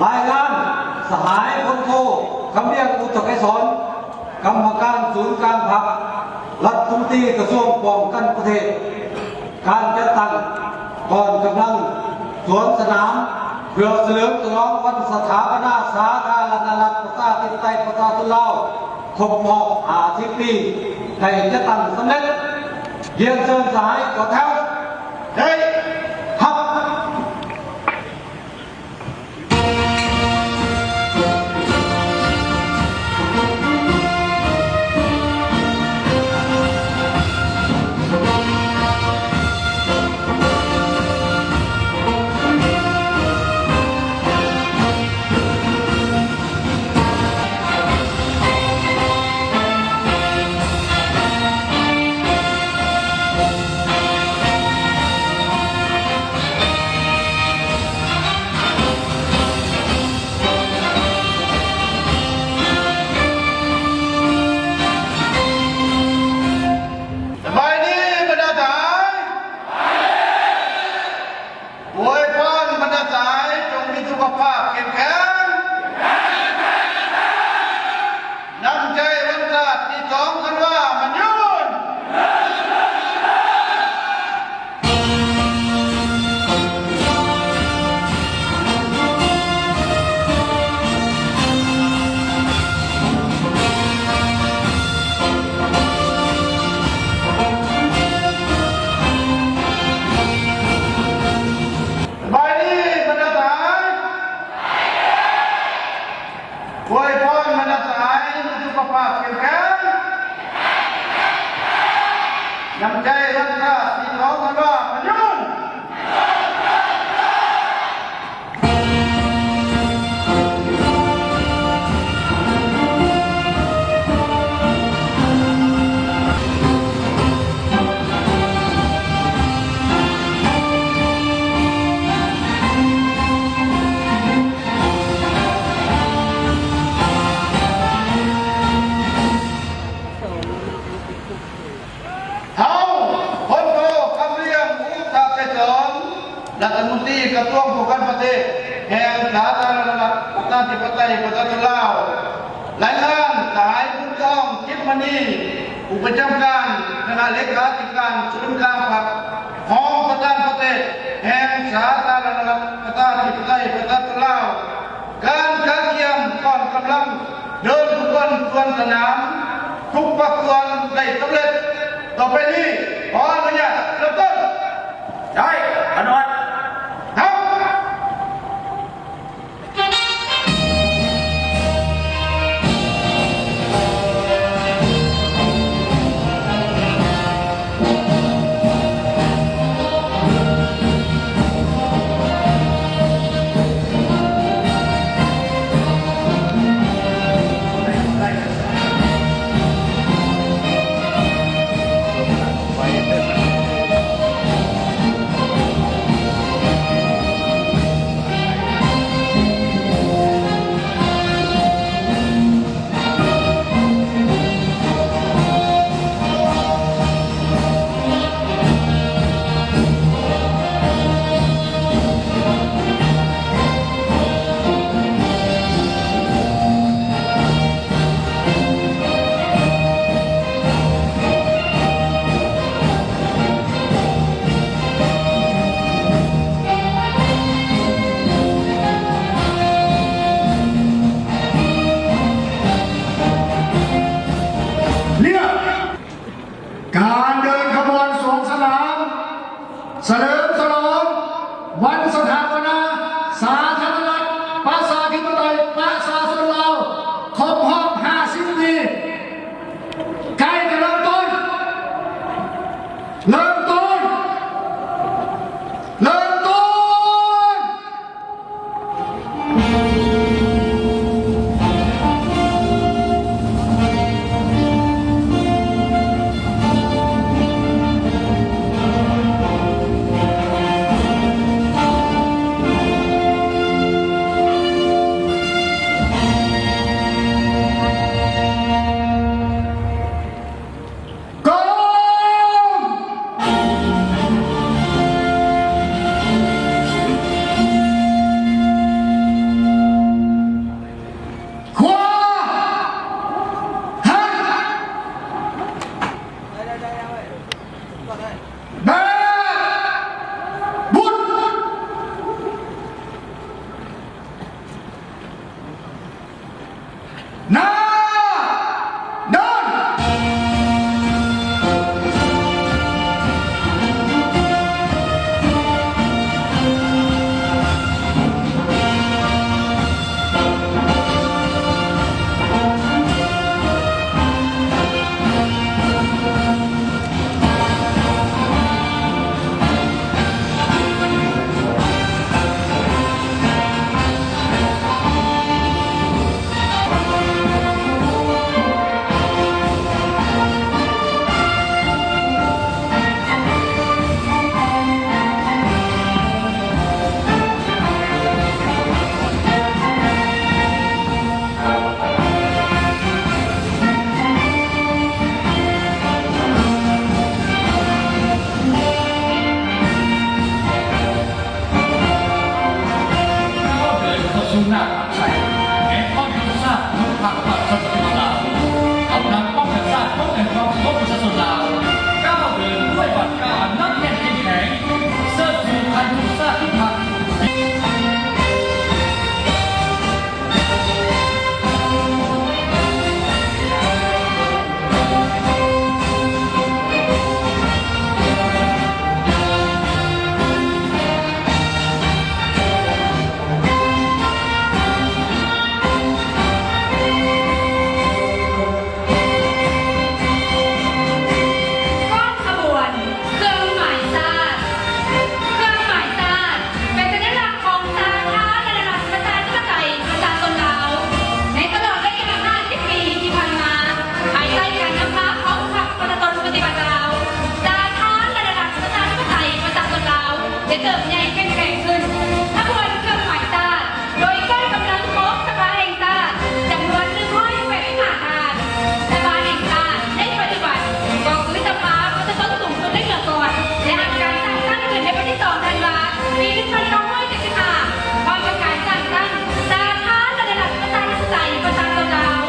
ລາຍງານ ສະຫາຍ ພົນໂທ ຄຳວຽງ ອຸດທະໄກສອນ ກຳມະການສູນກາງພັກ ລັດຖະມົນຕີກະຊວງປ້ອງກັນປະເທດ. ການຈັດຕັ້ງກອງກຳລັງສວນສະໜາມ ເພື່ອສະເຫຼີມສະຫຼອງວັນສະຖາປະນາສາທາລະນະລັດ ປະຊາທິປະໄຕ ປະຊາຊົນລາວ ຄົບຮອບຫ້າສິບປີ ໄດ້ຈັດຕັ້ງສຳເລັດ. ຮຽນເຊີນສະຫາຍເຂົ້າແຖວ. ໄດ້ຮັບ. ສະບາຍດີບັນດາສະຫາຍ. ອວຍພອນບັນດາສະຫາຍ ຈົ່ງມີສຸຂະພາບເຂັ້ມແຂງ, ນ້ຳໃຈວັນຊາດທີສອງທັນວາໝັ້ນຍືນ. ສະບາຍດີບັນດາສະຫາຍ. ອວຍພອນບັນດາສະຫາຍ ມີສຸຂະພາບເຂັ້ມແຂງ, ນ້ຳໃຈວັນຊາດທີສອງທັນວາໝັ້ນຍືນ. ເຮົາ ພົນໂທ ຄຳວຽງ ອຸດທະໄກສອນ ລັດຖະມົນຕີກະຊວງປ້ອງກັນປະເທດ ແຫ່ງສາທາລະນະລັດ ປະຊາທິປະໄຕ ປະຊາຊົນລາວ, ລາຍງານ ສະຫາຍ ບຸນທອງ ຈິດມະນີ ຜູ້ປະຈຳການຄະນະເລຂາທິການສູນກາງພັກ, ຮອງປະທານປະເທດແຫ່ງສາທາລະນະລັດ ປະຊາທິປະໄຕ ປະຊາຊົນລາວ, ການກະກຽມກອງກຳລັງເດີນຂະບວນສວນສະໜາມ ທຸກພາກສ່ວນໄດ້ສຳເລັດ. ຕໍ່ໄປນີ້ ຂໍອະນຸຍາດເລີ່ມຕົ້ນ. ໄດ້ ອະນຸຍາດ. ຮັບ. ໜ້າ ເດີນ! ເດີນເຂົ້າສູ່ໜ້າປາກຊອຍ ແມ່ນຄວາມຍຸດທະສາດຂອງພັກປະຊາຊົນລາວ, ກຳລັງປ້ອງກັນຊາດ, ປ້ອງກັນຄວາມສະຫງົບຂອງປະຊາຊົນລາວ, ກ້າວເດີນດ້ວຍບາດກ້າອັນໜັກແໜ້ນເຂັ້ມແຂງ, ເຊີດຊູພັນທຸສາດທຸກພັກ. ກ້ອນຂະບວນ ເຄື່ອງໝາຍຊາດ. ເຄື່ອງໝາຍຊາດ ເປັນສັນຍະລັກຂອງສາທາລະນະລັດ ປະຊາທິປະໄຕ ປະຊາຊົນລາວ. ໃນຕະຫຼອດໄລຍະຫ້າສິບປີທີ່ຜ່ານມາ, ພາຍໃຕ້ການນຳພາຂອງພັກປະຊາຊົນປະຕິວັດລາວ, ສາທາລະນະລັດ ປະຊາທິປະໄຕ ປະຊາຊົນລາວ ໄດ້ເຕີບໃຫຍ່ເຂັ້ມແຂງຂຶ້ນ. ຂະບວນເຄື່ອງໝາຍຊາດ ໂດຍກ້ອນກຳລັງຂອງສະພາແຫ່ງຊາດ ຈຳນວນໜຶ່ງຮ້ອຍແປດສິບຫ້າທ່ານ. ສະພາແຫ່ງຊາດໃນປັດຈຸບັນ ກໍຄືສະພາປະຊາຊົນສູງສຸດໃນເມື່ອກ່ອນ ແລະ ຮັບການສ້າງຕັ້ງຂຶ້ນໃນວັນທີສອງທັນວາ ປີໜຶ່ງພັນເກົ້າຮ້ອຍເຈັດສິບຫ້າ ພ້ອມກັບການສ້າງຕັ້ງສາທາລະນະລັດ ປະຊາທິປະໄຕ ປະຊາຊົນລາວ.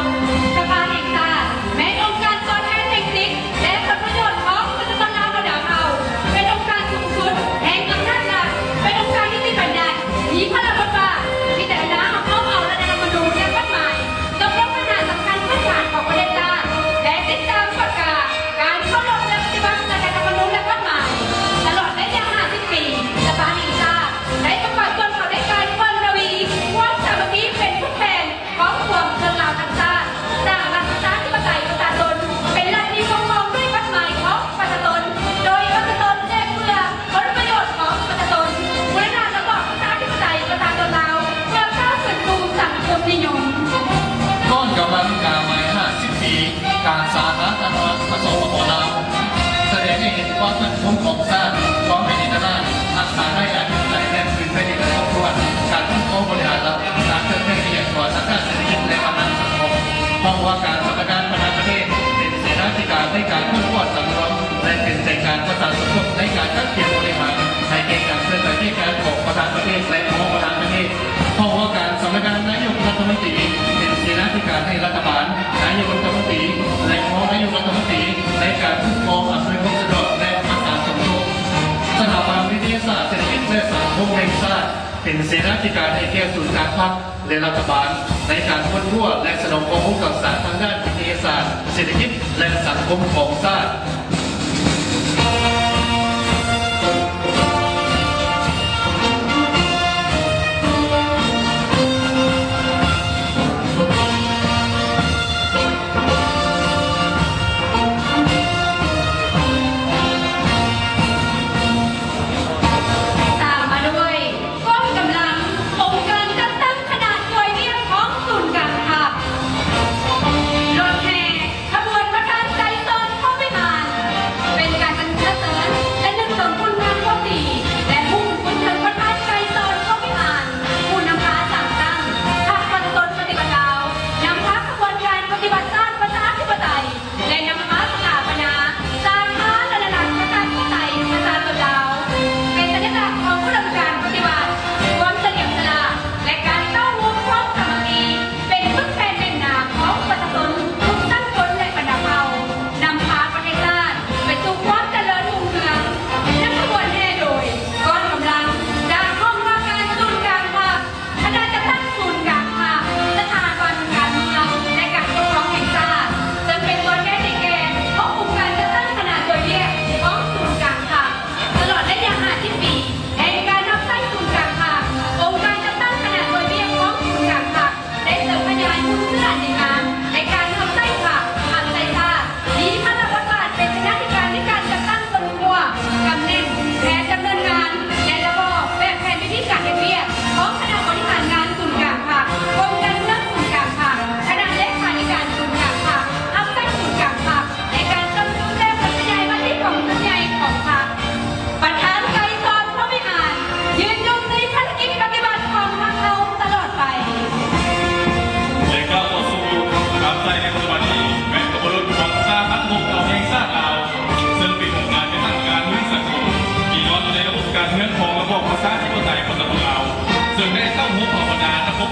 ສະພາແຫ່ງຊາດແມ່ນອົງການຕົວແທນແຫ່ງສິດ ແລະ ຜົນປະໂຫຍດຂອງປະຊາຊົນລາວບັນດາເຜົ່າ, ເປັນອົງການສູງສຸດແຫ່ງອຳນາດລັດ, ເປັນອົງການນິຕິບັນຍັດ, ມີພາລະບົດບາດພິຈາລະນາຮັບຮອງເອົາລັດຖະທຳມະນູນ ແລະ ກົດໝາຍ, ຕົກລົງບັນຫາສຳຄັນພື້ນຖານຂອງປະເທດຊາດ ແລະ ຕິດຕາມກວດກາການເຄົາລົບ ແລະ ປະຕິບັດລັດຖະທຳມະນູນ ແລະ ກົດໝາຍ. ຕະຫຼອດໄລຍະຫ້າສິບປີ, ສະພາແຫ່ງຊາດໄດ້ປະກອບຕົນເຂົ້າໃນການເພີ່ມທະວີຄວາມສາມັກຄີເປັນຜູ້ແທນ ຂອງປວງຊົນລາວທັງຊາດ, ສ້າງລັດປະຊາທິປະໄຕປະຊາຊົນ ເປັນລັດທີ່ປົກຄອງດ້ວຍກົດໝາຍຂອງປະຊາຊົນ, ໂດຍປະຊາຊົນ ແລະ ເພື່ອຜົນປະໂຫຍດຂອງປະຊາຊົນ, ບູລະນະລະບອບປະຊາທິປະໄຕປະຊາຊົນລາວ ເພື່ອກ້າວຂຶ້ນສູ່ສັງຄົມນິຍົມ. ກ້ອນກຳລັງກາໝາຍຫ້າສິບປີ ການສາທາລະນະລັດ ສປປ ລາວ ສະແດງໃຫ້ເຫັນຄວາມໝັ້ນຄົງຂອງຊາດ, ຄວາມເປັນເອກະລາດ, ຮັກສາໄດ້ອະທິປະໄຕແບບພື້ນແຜ່ນດິນຢ່າງຄົບຖ້ວນ, ການຄຸ້ມຄອງບໍລິຫານລັດ, ການເຕີບໃຫຍ່ຂະຫຍາຍຕົວທາງດ້ານເສດຖະກິດ ແລະ ອຳນາດສັງຄົມ. ເພາະວ່າການສຳນັກງານປະທານປະເທດເປັນເສນາທິການໃນການຄົ້ນຄວ້າສຳລວມ ແລະ ເປັນໃຈກາງປະຊາສົມທົບໃນການຈັດກຽມບໍລິຫານໃຫ້ແກ່ການເຄື່ອນໄຫວວຽກງານຂອງປະທານປະເທດ ແລະ ຮອງປະທານປະເທດ. ເພາະວ່າການສຳນັກງານນາຍົກລັດຖະມົນຕີເປັນເສນາທິການໃຫ້ລັດຖະບານ, ນາຍົກລັດຖະມົນຕີ ແລະ ຮອງນາຍົກລັດຖະມົນຕີ ໃນການຄຸ້ມຄອງອຳນວຍຄວາມສະດວກ ແລະ ປະສານສົມທົບ. ສະຖາບັນວິທະຍາສາດເສດຖະກິດ ແລະ ສັງຄົມແຫ່ງຊາດ ເປັນເສນາທິການໃຫ້ແກ່ສູນກາງພັກ ແລະ ລັດຖະບານ ໃນການຄົ້ນຄວ້າ ແລະ ສະໜອງຂໍ້ມູນຂ່າວສານທາງດ້ານວິທະຍາສາດ, ເສດຖະກິດ ແລະ ສັງຄົມຂອງຊາດ. ຕາມມາດ້ວຍ ກອງກຳລັງອົງການຈັດຕັ້ງຄະນະຊ່ວຍວຽກຂອງສູນກາງພັກ, ລົດແຫ່ຂະບວນພະທາດໄກສອນພົມວິຫານ,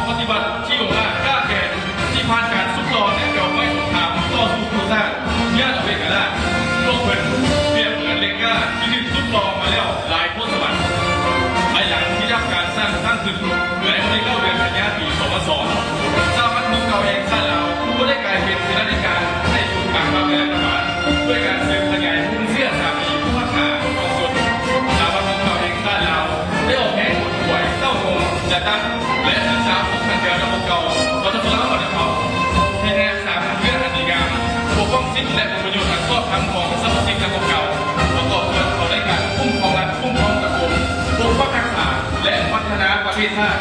ປະຕິວັດທີ່ອົງອາດກ້າແຂງ ທີ່ຜ່ານການຊຸກຍູ້ ແລະ ເຂົາໄປສົງຄາມຕໍ່ສູ້ເພື່ອຊາດ ຍາດເອົາເອກະລາດ. ພວກເພິ່ນປຽບເໝືອນເຫຼັກກ້າທີ່ຖືກຊຸກຍູ້ມາແລ້ວຫຼາຍທົດສະວັດ. ພາຍຫຼັງທີ່ໄດ້ຮັບການສ້າງຕັ້ງຂຶ້ນ ໃນວັນທີເກົ້າເດືອນກັນຍາປີສອງພັນສອງ ສະຫະພັນກຸ່ມເກົ່າແຫ່ງຊາດລາວ ກໍໄດ້ກາຍເປັນເສນາທິການໃຫ້ສູນກາງພັກ ແລະ ລັດຖະບານ ດ້ວຍການສືບຂະຫຍາຍມູນເຊື້ອສາມີຜູ້ພັກສາປະຊາຊົນ. ສະຫະພັນກຸ່ມເກົ່າແຫ່ງຊາດລາວ ໄດ້ອອກແຮງຂົນຂວາຍເຕົ້າໂຮມ ຈັດຕັ້ງ ແລະ ສຶກສາພົບກັນເທື່ອກັບພວກເກົ່າ ປະຊາຊົນລາວບັນດາເຜົ່າ ທີ່ໄດ້ຮັກສາຜົນປະໂຫຍດອັນດີງາມ, ປົກປ້ອງສິດ ແລະ ຜົນປະໂຫຍດອັນຊອບທຳຂອງສະມາຊິກນຳພວກເຂົາ, ປະກອບສ່ວນເຂົ້າໃນການຄຸ້ມຄອງລັດ, ຄຸ້ມຄອງສັງຄົມ, ປົກປັກຮັກສາ ແລະ ພັດທະນາປະເທດຊາດ.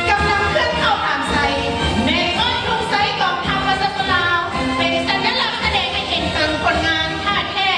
ກຳລັງເຄື່ອນເຂົ້າຖາມໄຊ ແມ່ນກ້ອນທຸງໄຊກອງທັບປະຊາຊົນລາວ, ເປັນສັນຍະລັກສະແດງໃຫ້ເຫັນເຖິງຜົນງານ ທ່າແທ້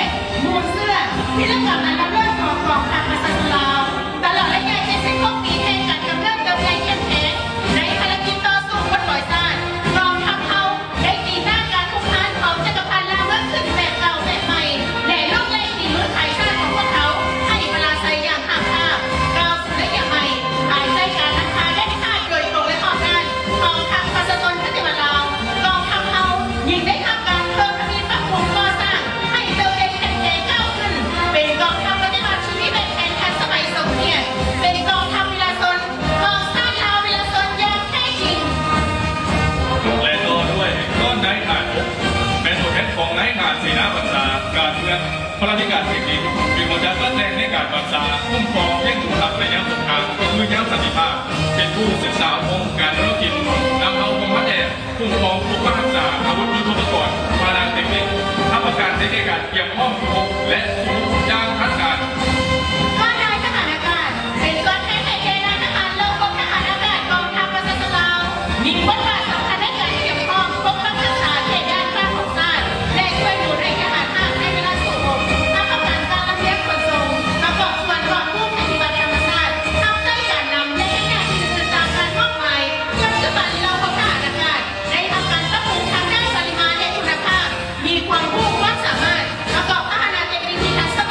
ມູນເຊື້ອ ວິລະກຳອັນລ້ຳເລີດຂອງກອງທັບປະຊາຊົນລາວ ຕະຫຼອດໄລຍະເຈັດສິບຫົກປີແຫ່ງການກຳເນີບເຕີບໃຫຍ່ເຂັ້ມແຂງ ໃນພາລະກິດຕໍ່ສູ້ປົດປ່ອຍຊາດ, ກອງທັບເຮົາໄດ້ຕີຕ້ານການຮຸກຮານຂອງຈັກກະພັດລ່າເມືອງຂຶ້ນແບບເກົ່າແບບໃໝ່ ແລະ ລຸກໄລ່ຕີມືຂາຍຊາດຂອງພວກເຮົາໃຫ້ປະລາໄຊຢ່າງຫ້າມພາບ. ກ້າວສູ່ໄລຍະໃໝ່ ພາຍໃຕ້ການນຳພາເດັດຂາດໂດຍກົງ ແລະ ຮອບດ້ານ ກອງທັບປະຊາຊົນປະຕິວັດລາວ, ກອງທັບເຮົາຍິ່ງໄດ້ຮັບການເພີ່ມທະວີປັບປຸງກໍ່ສ້າງໃຫ້ເຕີບໃຫຍ່ເຂັ້ມແຂງກ້າວຂຶ້ນ ເປັນກອງທັບປະຕິວັດທີ່ມີແບບແຜນທັນສະໄໝສົມພຽງ, ເປັນກອງທັບວິລະຊົນຂອງຊາດລາວວິລະຊົນຢ່າງແທ້ຈິງ. ແລະ ຕໍ່ດ້ວຍ ກ້ອນນາຍທະຫານບົກ ແມ່ນຕົວແທນຂອງນາຍທະຫານເສນາບັນຊາການເມືອງ, ພະລາທິການເອກະ, ເປັນຫົວຈັກລັດແລ່ນໃນການບັນຊາ, ຄຸ້ມຄອງ, ລ້ຽງດູທັບໃນຍາມສົງຄາມ ກໍຄືຍາມສັນຕິພາບ, ເປັນຜູ້ສຶກສາອົງການທຸລະກິດ, ນຳເອົາໂຮງຮັບແອບ, ຄຸ້ມຄອງ, ປົກປັກຮັກສາອາວຸດຍຸດໂທປະກອນ, ພາຫະນະເຕັກນິກ, ຮັບປະກັນໄດ້ແກ່ການກຽມພ້ອມສູ້ຮົບ ແລະ ສູ້ຮົບຢ່າງທັນການ. ກ້ອນນາຍທະຫານອາກາດ ເປັນຕົວແທນໃຫ້ແກ່ນາຍທະຫານເຫຼົ່າພົນທະຫານອາກາດກອງທັບປະຊາຊົນລາວ ມີບົດບາດສຳຄັນໃນການກຽມພ້ອມປົກປັກຮັກສາເຂດດ້ານຟ້າຂອງຊາດ ແລະ ຊ່ວຍໜູນໃຫ້ທະຫານຮາບໃນເວລາສູ້ຮົບ, ຮັບປະກັນການລຳລຽງຂົນສົ່ງ, ປະກອບສ່ວນກອບກູ້ໄພພິບັດທຳມະຊາດ, ຮັບໃຊ້ການນຳ ແລະ ເຮັດໜ້າທີ່ອື່ນຕາມການມອບໝາຍ. ປັດຈຸບັນເຫຼົ່າພົນທະຫານອາກາດ ໄດ້ຮັບການປັບປຸງທາງດ້ານປະລິມານ ແລະ ຄຸນນະພາບ, ມີຄວາມຮູ້ຄວາມສາມາດ, ປະກອບພາຫະນະເຕັກນິກທີ່ທັນສະໄໝ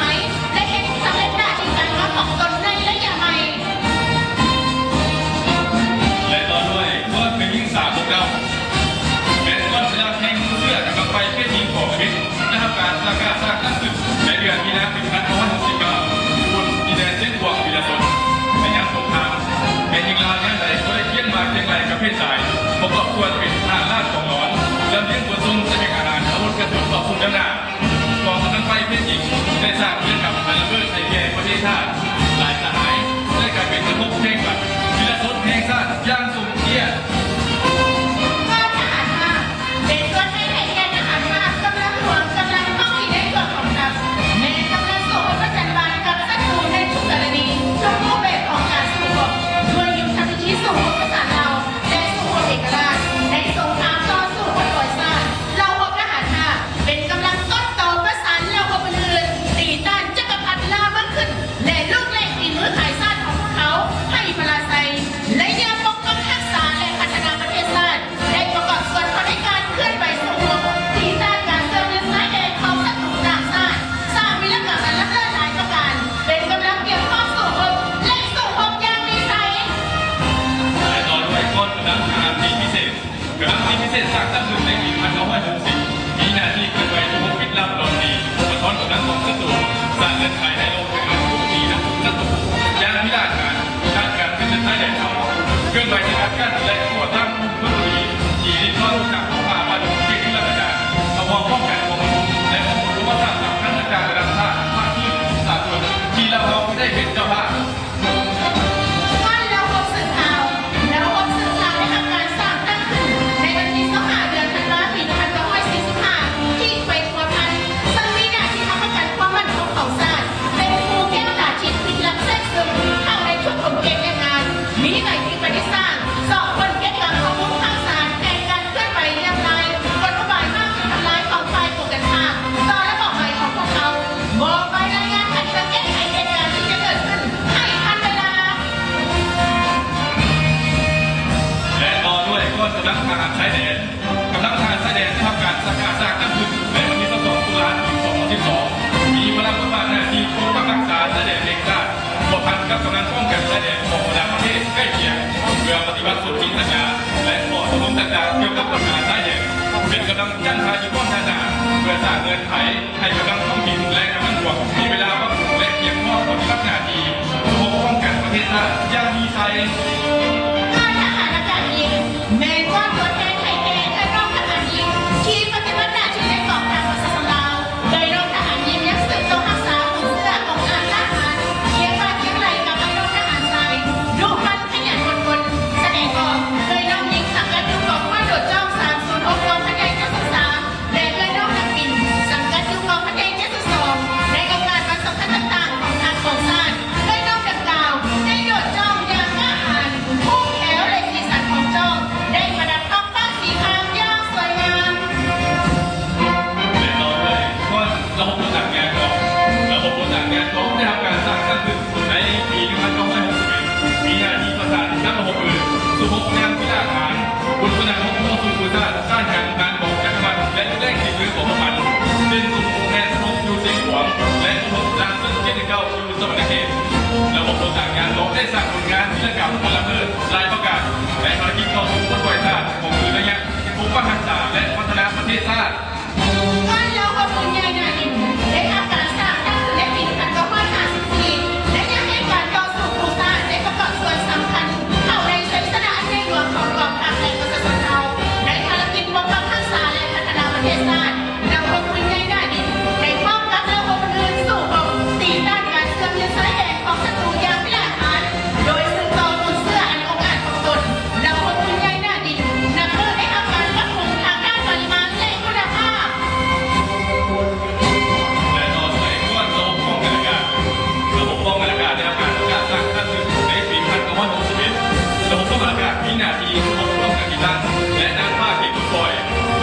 ກັບກຳລັງປ້ອງກັນຊາຍແດນຂອງບັນດາປະເທດໃກ້ຄຽງ ເພື່ອປະຕິບັດສົນທິສັນຍາ ແລະ ຂໍ້ຕົກລົງຕ່າງໆກ່ຽວກັບບັນຫາຊາຍແດນ ເປັນກຳລັງຈັ້ງທ່າຢູ່ກ້ອງໜ້າໆ ເພື່ອສ້າງເງື່ອນໄຂໃຫ້ກຳລັງທ້ອງຖິ່ນ ແລະ ກຳລັງຫຼວງມີເວລາປັບປຸງ ແລະ ກຽມພ້ອມປະຕິບັດໜ້າທີ່ ລະບົບປ້ອງກັນປະເທດຊາດຢ່າງມີໄຊ. ການທະຫານອາກາດຍິງ ແມ່ນການຕົວແທນໃຫ້ແກ່ເອື້ອຍນ້ອງທະຫານຍິງ ທີ່ປະຕິບັດໜ້າທີ່ໃນກອງທັບປະຊາຊົນລາວ. ເອື້ອຍນ້ອງທະຫານຍິງຍັງສືບຕໍ່ຮັກສາມູນເຊື້ອຂອງອາດທະຫານ ຄຽງບ່າຄຽງໄຫຼ່ກັບເອື້ອຍນ້ອງທະຫານຊາຍ ດຸດັນ ຂະຫຍັນ ອົດທົນ ສະແດງອອກ. ເອື້ອຍນ້ອງຍິງສັງກັດຢູ່ກອງຮ້ອຍໂດດຈ້ອງສາມສູນຫົກ ກອງພັນໃຫຍ່ເກົ້າສິບສາມ ແລະ ເອື້ອຍນ້ອງນັກບິນສັງກັດຢູ່ກອງພັນໃຫຍ່ເຈັດສິບສອງ ໃນໂອກາດວັນສຳຄັນຕ່າງໆຂອງພັກຂອງຊາດ ເອື້ອຍນ້ອງດັ່ງກ່າວໄດ້ໂດດຈ້ອງຢ່າງກ້າຫານ, ຮຸ່ງແຮວ ແລະ ສີສັນຂອງຈ້ອງໄດ້ປະດັບທ້ອງຟ້າສີຄາມຢ່າງສວຍງາມ. ແລະ ຕໍ່ດ້ວຍກ້ອນລະບົບໂຕສ້າງຍານກອງ. ລະບົບໂຕສ້າງຍານກອງໄດ້ຮັບການສ້າງຕັ້ງຂຶ້ນໃນປີໜຶ່ງພັນເກົ້າຮ້ອຍຫົກສິບເອັດ ມີໜ້າທີ່ປະສານກັບລະບົບອື່ນ ສົມທົບຢ່າງກິລາຖານ ບົດສະໜາມຮົບຕໍ່ສູ້ເພື່ອຊາດ, ຕ້ານການບຸກບານຂອງຈັກກະວັດ ແລະ ແລກຊິບເລື່ອງຂອງພວກມັນ ເຊັ່ນ ສົມທົບແມ່ນສົມທົບຢູ່ຊຽງຂວາງ ແລະ ສົມທົບລ້າງເຊິ່ງເຈັດສິບເກົ້າຢູ່ສະຫວັນນະເຂດ. ລະບົບໂຕສ້າງຍານກອງໄດ້ສ້າງຜົນງານວິລະກຳອັນລ້ຳເລີດຫຼາຍປະການ ໃນພາລະກິດຕໍ່ສູ້ປົດປ່ອຍຊາດ ກໍຄືໄລຍະ ປົກປັກຮັກສາ ແລະ ພັດທະນາປະເທດຊາດ. ກ້ອນລະບົບປືນໃຫຍ່ໜ້າດິນ ໄດ້ຮັບການສ້າງຕັ້ງຂຶ້ນໃນປີໜຶ່ງພັນເກົ້າຮ້ອຍຫ້າສິບສີ່ ໄລຍະແຫ່ງການຕໍ່ສູ້ເພື່ອຊາດ ໄດ້ປະກອບສ່ວນສຳຄັນເຂົ້າໃນໄຊຊະນະອັນໃຫຍ່ຫຼວງຂອງກອງທັບ ແລະ ປະຊາຊົນລາວ ໃນພາລະກິດປົກປັກຮັກສາ ແລະ ພັດທະນາປະເທດຊາດ. ລະບົບປືນໃຫຍ່ໜ້າດິນ ໄດ້ພ້ອມກັບລະບົບອື່ນໆ ສູ້ຮົບ ຕີຕ້ານການເຊື່ອມຍຶດຊາຍແດນຂອງສັດຕູຢ່າງວິລະອາດ ໂດຍສືບຕໍ່ມູນເຊື້ອອັນອົກອາດຂອງຕົນ. ລະບົບປືນໃຫຍ່ໜ້າດິນ ນັບມື້ໄດ້ຮັບການປັບປຸງທາງດ້ານປະລິມານ ແລະ ຄຸນນະພາບ. ແລະ ຕໍ່ດ້ວຍກ້ອນລະບົບປ້ອງກັນອາກາດ. ລະບົບປ້ອງກັນອາກາດໄດ້ຮັບການປະກາດສ້າງຕັ້ງຂຶ້ນໃນປີໜຶ່ງພັນເກົ້າຮ້ອຍຫົກສິບເອັດ. ລະບົບປ້ອງກັນອາກາດມີໜ້າທີ່ປົກປ້ອງການຕິດຕັ້ງ ແລະ ນຳພາເຂດປົດປ່ອຍ,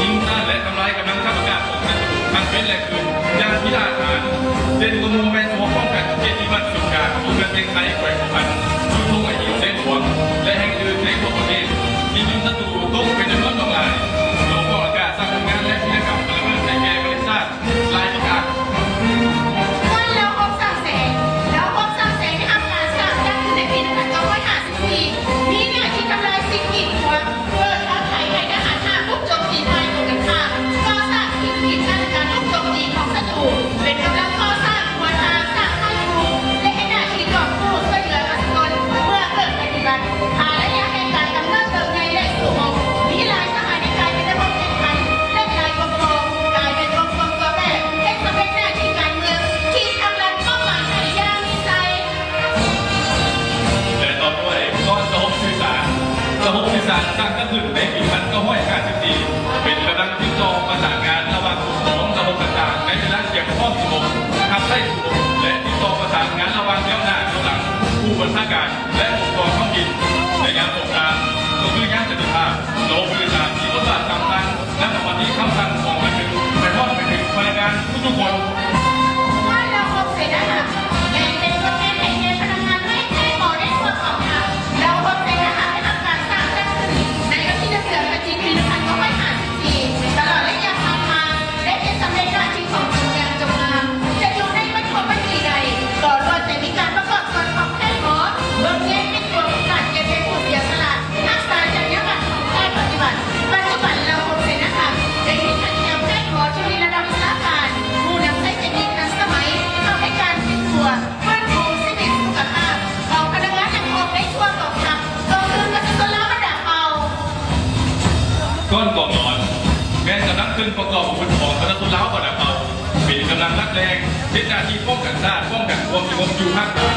ຍິງຕ້ານ ແລະ ທຳລາຍກຳລັງທັບອາກາດຂອງສັດຕູທັງເປັນ ແລະ ຄືນ ຢ່າງທີ່ລາດຖານ ເດັ່ນກວ່າໝູ່ແມ່ນສະເພາະປ້ອງກັນເຂດທີ່ບ້ານສູນກາງ ຢູ່ເມືອງວຽງໄຊ ແຂວງຫົວພັນ, ຢູ່ທົ່ງໄອຫີນ ເຊກວງ ແລະ ແຫ່ງອື່ນໃນທົ່ວປະເທດ ທີ່ມີສັດຕູຕົກເປັນຈຳນວນຫຼວງຫຼາຍ. ໂລກອາກາດສ້າງຜົນງານ ແລະ ກິດຈະກຳອັນລະເມີດໃຫ້ແກ່ປະເທດຊາດຫຼາຍປະການ. ກ້ອນລາວຮົບສ້າງແສງ. ລາວຮົບສ້າງແສງໄດ້ຮັບການສ້າງຕັ້ງຂຶ້ນໃນປີໜຶ່ງພັນເກົ້າຮ້ອຍຫ້າສິບສີ່ ມີໜ້າທີ່ທຳລາຍສິ່ງກີດຂວາງ ເກີດທາງໄທໄທທະຫານຫ້າບຸກໂຈມຕີຝ່າຍກົງກັນຂ້າມ, ກໍ່ສ້າງທີ່ດິນການການບຸກໂຈມຕີຂອງສັດຕູ, ເປັນກຳລັງກໍ່ສ້າງຫົວທາງ, ສ້າງຄ້າຍຄູ, ແລະ ເຮັດໜ້າທີ່ກອບກູ້ຊ່ວຍເຫຼືອປະຊາຊົນເມື່ອເກີດໄພພິບັດ. ພາລະໄລຍະແຫ່ງການກຳເນີດເຕີບໃຫຍ່ ແລະ ສູ້ຮົບ, ມີຫຼາຍສະຫາຍໄດ້ກາຍເປັນລະບົບແຂ່ງຂັນ, ເລື່ອງຫຼາຍກອງກອງ, ກາຍເປັນວົງກົມຕົວແປ, ເຮັດສຳເລັດໜ້າທີ່ການເມືອງທີ່ຕັ້ງລັດເປົ້າໝາຍໃຫ້ຢ່າງມີໄຊ. ແລະ ຕໍ່ດ້ວຍກ້ອນລະບົບສື່ສານ. ລະບົບສື່ສານສ້າງຕັ້ງຂຶ້ນໃນປີໜຶ່ງພັນເກົ້າຮ້ອຍຫ້າສິບສີ່ ເປັນກຳລັງຕິດຕໍ່ປະສານງານລະຫວ່າງຜູ້ປກຄອງລະບົບຕ່າງໆ ໃນເວລາກຽມພ້ອມສະຫງົບ, ຮັບໃຊ້ສູ້ຮົບ ແລະ ຕິດຕໍ່ປະສານງານລະຫວ່າງແຖວໜ້າແຖວຫຼັງ, ຜູ້ບັນຊາການ ແລະ ອົງກອນທ້ອງຖິ່ນ. ໃນຍາມສົງຄາມ ກໍຄືຍາມສັນຕິພາບ, ລະບົບສື່ສານມີບົດບາດສຳຄັນ ນຳເອົາມາທີ່ຄຳສັ່ງຂອງບັນທຶກໄປຮອດໄປເຖິງພະນັກງານທຸກໆຄົນ. ການລາວຮົບເສນາຫະ ແມ່ນເປັນຕົວແທນໃຫ້ແກ່ພະນັກງານແພດ ແລະ ໝໍໃນທົ່ວກອງທັບ. ລາວຮົບເສນາຫະໄດ້ຮັບການສ້າງຕັ້ງຂຶ້ນໃນວັນທີໜຶ່ງ ເດືອນພະຈິກ ປີໜຶ່ງພັນເກົ້າຮ້ອຍຫ້າສິບສີ່. ຕະຫຼອດໄລຍະຜ່ານມາ ໄດ້ເຮັດສຳເລັດໜ້າທີ່ຂອງຕົນຢ່າງຈົບງາມ. ຈະຢູ່ໃນບັນທົບບັນຕີໃດ ກໍລ້ວນແຕ່ມີການປະກອບສ່ວນຂອງແພດໝໍ, ເບິ່ງແຍງເປັນຕົວ ການເກັບເປັນຜູ້ເສຍສະຫຼະ, ຮັກສາຈັນຍາບັນຂອງຝ່າຍປະຕິບັດ. ປັດຈຸບັນລາວຮົບເສນາຫະໄດ້ມີທັງແຖວແພດໝໍທີ່ມີລະດັບວິຊາການ, ຜູ້ນຳໃຊ້ເຕັກນິກທັນສະໄໝເຂົ້າໃນການປິ່ນປົວ, ຟື້ນຟູຊີວິດສຸຂະພາບຂອງພະນັກງານນຳຮອບໃນທົ່ວກອງທັບ ກໍຄືປະຊາຊົນລາວບັນດາເຜົ່າ. ກ້ອນກອງນອນ ແມ່ນກຳລັງເຄື່ອງປະກອບອາວຸດຂອງປະຊາຊົນລາວບັນດາເຜົ່າ, ເປັນກຳລັງຫຼັກແຫຼ່ງ ເຮັດໜ້າທີ່ປ້ອງກັນຊາດ, ປ້ອງກັນຄວາມສະຫງົບຢູ່ພາກກາງ.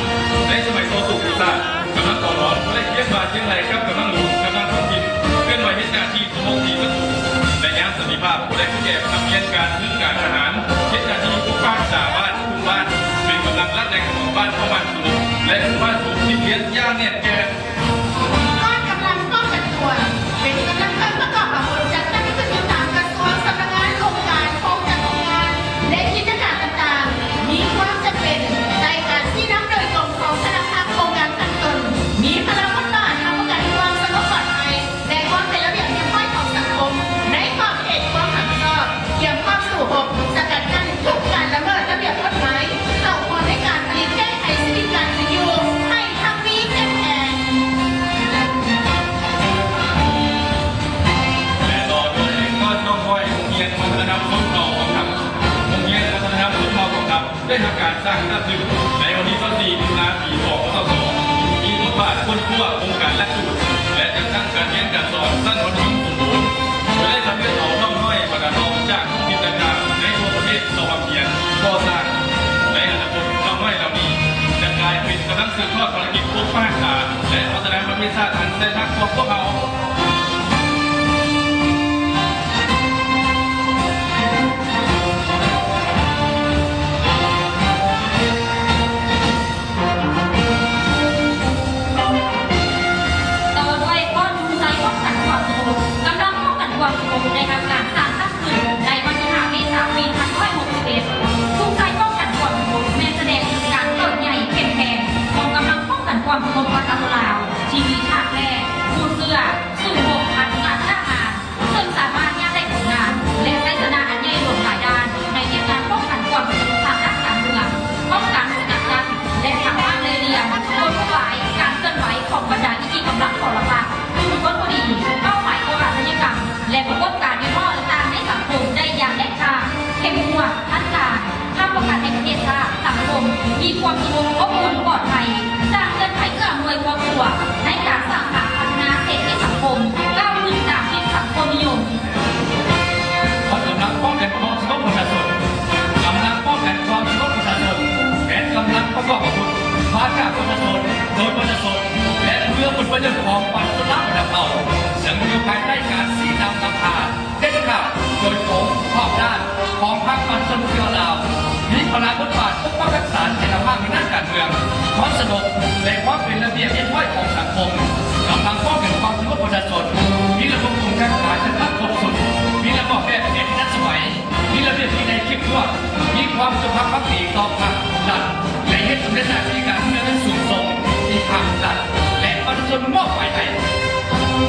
ໃນສະໄໝຕໍ່ສູ້ເພື່ອຊາດ, ກຳລັງກອງນອນກໍໄດ້ຄຽງບ່າຄຽງໄຫຼ່ກັບກຳລັງຫຼວງ, ກຳລັງທ້ອງຖິ່ນ, ເຄື່ອນໄຫວເຮັດໜ້າທີ່ສະຫງົບຕີສັດຕູ. ໃນຍາມສັນຕິພາບ, ກໍໄດ້ແກ່ປັບປ່ຽນການເມືອງການທະຫານ, ເຮັດໜ້າທີ່ປົກປັກສາບ້ານ, ຄຸ້ມບ້ານ, ເປັນກຳລັງຫຼັກແຫຼ່ງຂອງບ້ານເຂົ້າບ້ານສະຫງົບ ແລະ ບ້ານສະຫງົບທີ່ລຽນຢ່າງແໜ້ນແກ່ນ. ກ້ອນກຳລັງປ້ອງກັນຕົວ ເປັນກຳລັງເຄື່ອງປະກອບອາວຸດ ຈັດຕັ້ງຂຶ້ນຢູ່ຕາມກະຊວງ, ສຳນັກງານ, ອົງການ, ໂຄງຈັກໂຮງງານ ແລະ ກິດຈະການຕ່າງໆ ມີຄວາມຈຳເປັນໃນການຊີ້ນຳໂດຍກົງຂອງຄະນະພັກ, ອົງການຂັ້ນຕົ້ນ, ມີພາລະບົດບາດຮັບປະກັນຄວາມສະຫງົບປອດໄພ ແລະ ຄວາມເປັນລະບຽບຮຽບຮ້ອຍຂອງສັງຄົມ ໃນຂອບເຂດຄວາມຮັບຜິດຊອບ, ກຽມພ້ອມສູ້ຮົບ, ສະກັດກັ້ນທຸກການລະເມີດລະບຽບກົດໝາຍ, ເຂົ້າຮ່ວມໃນການຜະລິດແກ້ໄຂຊີວິດການເປັນຢູ່ໃຫ້ ຄົ້ນຄວ້າໂຄງການຫຼັກສູດ ແລະ ຈັດຕັ້ງການຮຽນການສອນຊັ້ນມັດທະຍົມສົມບູນ ໂດຍໄດ້ຄັດເລືອກເອົານ້ອງນ້ອຍບັນດາເຜົ່າຈາກທຸກຖິ່ນຕ່າງໆໃນທົ່ວປະເທດເຂົ້າຮ່ວມຮຽນກໍ່ສ້າງ. ໃນອະນາຄົດ, ນ້ອງນ້ອຍເຫຼົ່ານີ້ຈະກາຍເປັນກຳລັງສືບທອດພາລະກິດປົກປັກຮັກສາ ແລະ ພັດທະນາປະເທດຊາດອັນແສນຮັກຂອງພວກເຮົາ. ຕໍ່ດ້ວຍກອງຊຸມໄຊປ້ອງກັນຄວາມສະຫງົບ. ກຳລັງປ້ອງກັນຄວາມສະຫງົບໄດ້ຮັບການສ້າງຕັ້ງຂຶ້ນໃນວັນທີຫ້າ ເມສາ ປີໜຶ່ງພັນເກົ້າຮ້ອຍຫົກສິບເອັດ. ຊຸມໄຊປ້ອງກັນຄວາມສະຫງົບແມ່ນສະແດງເຖິງການເຕີບໃຫຍ່ເຂັ້ມແຂງຂອງກຳລັງປ້ອງກັນຄວາມສະຫງົບປະຊາຊົນລາວ ທີ່ມີທາດແທ້ ຜູ້ເຊື່ອ ສູ້ຮົບ ອັນອາດກ້າຫານ ເຊິ່ງສາມາດຍາດໄດ້ຜົນງານ ແລະ ໄຊຊະນະອັນໃຫຍ່ຫຼວງຫຼາຍດ້ານ ໃນວຽກງານປ້ອງກັນຄວາມສະຫງົບທາງດ້ານການເມືອງ, ປ້ອງກັນ, ສະກັດກັ້ນ ແລະ ຫັກຫ້າມເລ່ຍລ່ຽມກົນຂະບວນການເຄື່ອນໄຫວຂອງບັນດານິຕິກຳລັງປໍລະພັດ, ກຸ່ມຄົນບໍ່ດີ, ເປົ້າໝາຍກໍ່ອາຊະຍາກຳ ແລະ ປາກົດການຫຍໍ້ໆຕ່າງໆໃນສັງຄົມໄດ້ຢ່າງເດັດຂາດ, ເຂັ້ມງວດ, ທັນການ. ຮັບປະກັນໃຫ້ປະເທດຊາດ, ສັງຄົມມີຄວາມສະຫງົບ, ອົບອຸ່ນ, ປອດໄພ, ສ້າງເງື່ອນໄຂເອື້ອອຳນວຍຄວາມສະດວກໃນການສ້າງສາພັດທະນາເສດຖະກິດສັງຄົມ, ກ້າວຂຶ້ນຕາມທິດສັງຄົມນິຍົມ. ກອງກຳລັງປ້ອງກັນຄວາມສະຫງົບປະຊາຊົນ. ກຳລັງປ້ອງກັນຄວາມສະຫງົບປະຊາຊົນ ແມ່ນກຳລັງປະກອບອາວຸດ ມາຈາກປະຊາຊົນ, ໂດຍປະຊາຊົນ ແລະ ເພື່ອຜົນປະໂຫຍດຂອງປະຊາຊົນລາວບັນດາເຜົ່າ, ເຊິ່ງຢູ່ພາຍໃຕ້ການຊີ້ນຳນຳພາ ເດັດຂາດ, ໂດຍກົງ, ຮອບດ້ານ ຂອງພັກປະຊາຊົນເພື່ອລາວ, ມີພາລະບົດບາດປົກປັກຮັກສາເສດຖະພາບທາງດ້ານການເມືອງ, ຄວາມສະຫງົບ ແລະ ຄວາມເປັນລະບຽບຮຽບຮ້ອຍຂອງສັງຄົມ. ກຳລັງປ້ອງກັນຄວາມສະຫງົບປະຊາຊົນ ມີລະບົບອົງການຈັດຕັ້ງຄົບຊຸດ, ມີລະບອບແບບແຜນທີ່ທັນສະໄໝ, ມີລະບຽບວິໄນເຂັ້ມງວດ, ມີຄວາມຈົງຮັກພັກດີຕໍ່ພັກ, ລັດ ແລະ ເຮັດສຳເລັດໜ້າທີ່ການເມືອງຢ່າງສູງສົ່ງທີ່ພັກ, ລັດ ແລະ ປະຊາຊົນມອບໝາຍໃຫ້.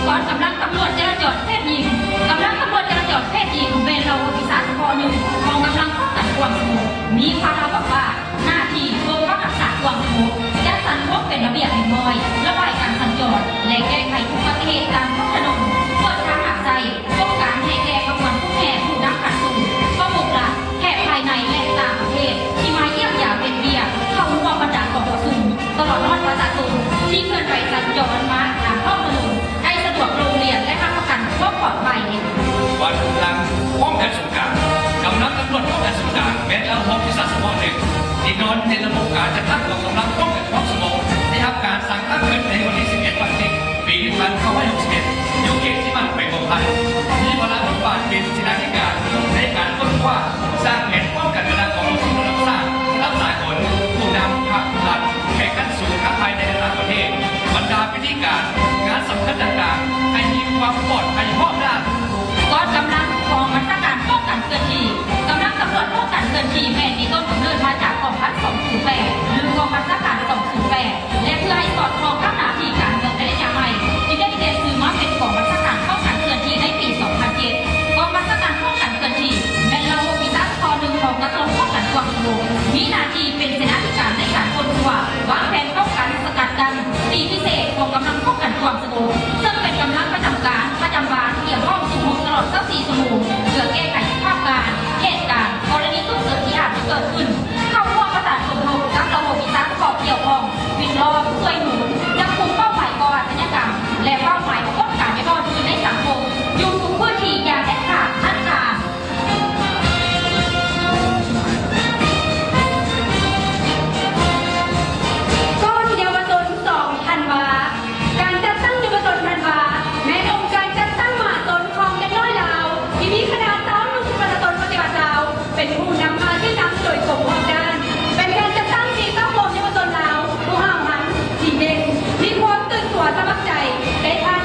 ກອງກຳລັງຕຳຫຼວດຈະລາຈອນເພດຍິງ. ກຳລັງຕຳຫຼວດຈະລາຈອນເພດຍິງແມ່ນເຫຼົ່າຫົວວິຊາສະເພາະໜຶ່ງຂອງກຳລັງປ້ອງກັນຄວາມສະຫງົບ, ມີພາລະບົດບາດໜ້າທີ່ປົກປັກຮັກສາຄວາມສະຫງົບ, ຈັດສັນຄວາມເປັນລະບຽບຮຽບຮ້ອຍ, ລະບາຍການສັນຈອນ ແລະ ແກ້ໄຂອຸປະຕິເຫດຕາມທ້ອງຖະໜົນ, ເປີດທາງຫາກໃຊ້, ປ້ອງກັນໃຫ້ແກ່ຂະບວນຜູ້ແຫ່ຜູ້ນຳຂັ້ນສູງ, ປະມຸກລັດ, ແຂກພາຍໃນ ແລະ ຕ່າງປະເທດທີ່ມາຢ້ຽມຢາມເຮັດວຽກ, ເຂົ້າຮ່ວມບັນດາກອງປະຊຸມ, ຕະຫຼອດຮອດປະຊາຊົນທີ່ເຄື່ອນໄຫວສັນຈອນມາຕາມທ້ອງຖະໜົນ ໃຫ້ສະດວກໂລງລຽນ ແລະ ຮັບປະກັນຄວາມປອດໄພ. ກອງກຳລັງປ້ອງກັນສູນກາງ. ກຳລັງຕຳຫຼວດປ້ອງກັນສູນກາງແມ່ນເຫຼົ່າຫົວວິຊາສະເພາະໜຶ່ງ ທີ່ນອນໃນລະບົບການຈັດຕັ້ງຂອງກຳລັງປ້ອງກັນຄວາມສະຫງົບ ໄດ້ຮັບການສ້າງຕັ້ງຂຶ້ນໃນວັນທີສິບເອັດ ວັນທີສິບ ປີໜຶ່ງພັນເກົ້າຮ້ອຍຫົກສິບເອັດ ຢູ່ເຂດທີ່ໝັ້ນແຂວງຫົວພັນ ມີພາລະບົດບາດເປັນເສນາທິການໃນການຄົ້ນຄວ້າ, ສ້າງແຜນປ້ອງກັນບັນດາກອງປະຊຸມລະດັບຊາດ, ລະດັບສາກົນ, ຜູ້ນຳພັກ, ລັດ, ແຂກຂັ້ນສູງທັງພາຍໃນ ແລະ ຕ່າງປະເທດ, ບັນດາພິທີການ, ງານສຳຄັນຕ່າງໆ ໃຫ້ມີຄວາມປອດໄພຮອບດ້ານ. ກອງກຳລັງກອງບັນຊາການປ້ອງກັນເຄື່ອນທີ່. ກຳລັງຕຳຫຼວດປ້ອງກັນເຄື່ອນທີ່ແມ່ນມີຕົ້ນກຳເນີດມາຈາກກອງພັນສອງສູນແປດ ຫຼື ກອງບັນຊາການສອງສູນແປດ ແລະ ເພື່ອໃຫ້ສອດຄ່ອງກັບໜ້າທີ່ການເມືອງໃນໄລຍະໃໝ່ ຈຶ່ງໄດ້ປ່ຽນຊື່ມາເປັນກອງບັນຊາການປ້ອງກັນເຄື່ອນທີ່ໃນປີສອງພັນເຈັດ. ກອງບັນຊາການປ້ອງກັນເຄື່ອນທີ່ແມ່ນລະບົບວິຊາສະເພາະໜຶ່ງຂອງກະຊວງປ້ອງກັນຄວາມສະຫງົບ, ມີໜ້າທີ່ເປັນເສນາທິການໃນການຄົ້ນຄວ້າ, ວາງແຜນປ້ອງກັນ, ສະກັດກັ້ນ, ຕີພິເສດຂອງກຳລັງປ້ອງກັນຄວາມສະຫງົບ, ເຊິ່ງເປັນກຳລັງປະຈຳການ, ປະຈຳວານ, ຕຽມພ້ອມສູ້ຮົບຕະຫຼອດຊາວສີ່ຊົ່ວໂມງ ເພື່ອແກ້ໄຂສະພາບການ, ເຫດການ, ກໍລະນີສຸກເສີນທີ່ອາດຈະເກີດຂຶ້ນ. ເຂົ້າຮ່ວມປະສານສົມທົບກັບລະບົບວິຊາສະເພາະກ່ຽວຂ້ອງ, ວິດລ້ອມ, ຊ່ວຍໜູນ, ຈັບກຸມເປົ້າໝາຍກໍ່ອາຊະຍາກຳ ແລະ ເປົ້າໝາຍປາກົດການຫຍໍ້ໆອື່ນໃນສັງຄົມ ຢູ່ທຸກພື້ນທີ່ຢ່າງເດັດຂາດ, ທັດທານ. ກອງເຍົາວະຊົນສອງທັນວາ. ການຈັດຕັ້ງເຍົາວະຊົນທັນວາ ແມ່ນອົງການຈັດຕັ້ງມະຫາຊົນຂອງເດັກນ້ອຍລາວ ທີ່ມີຄະນະຊາວໜຸ່ມປະຊາຊົນປະຕິວັດລາວ ເປັນຜູ້ນຳພາຊີ້ນຳໂດຍກົງຮອບດ້ານ, ເປັນການຈັດຕັ້ງທີ່ເຕົ້າໂຮມເຍົາວະຊົນລາວຜູ້ຫ້າວຫັນ, ດີເດັ່ນ, ມີຄວາມຕື່ນຕົວສະໝັກໃຈ, ໄດ້ຜ່ານ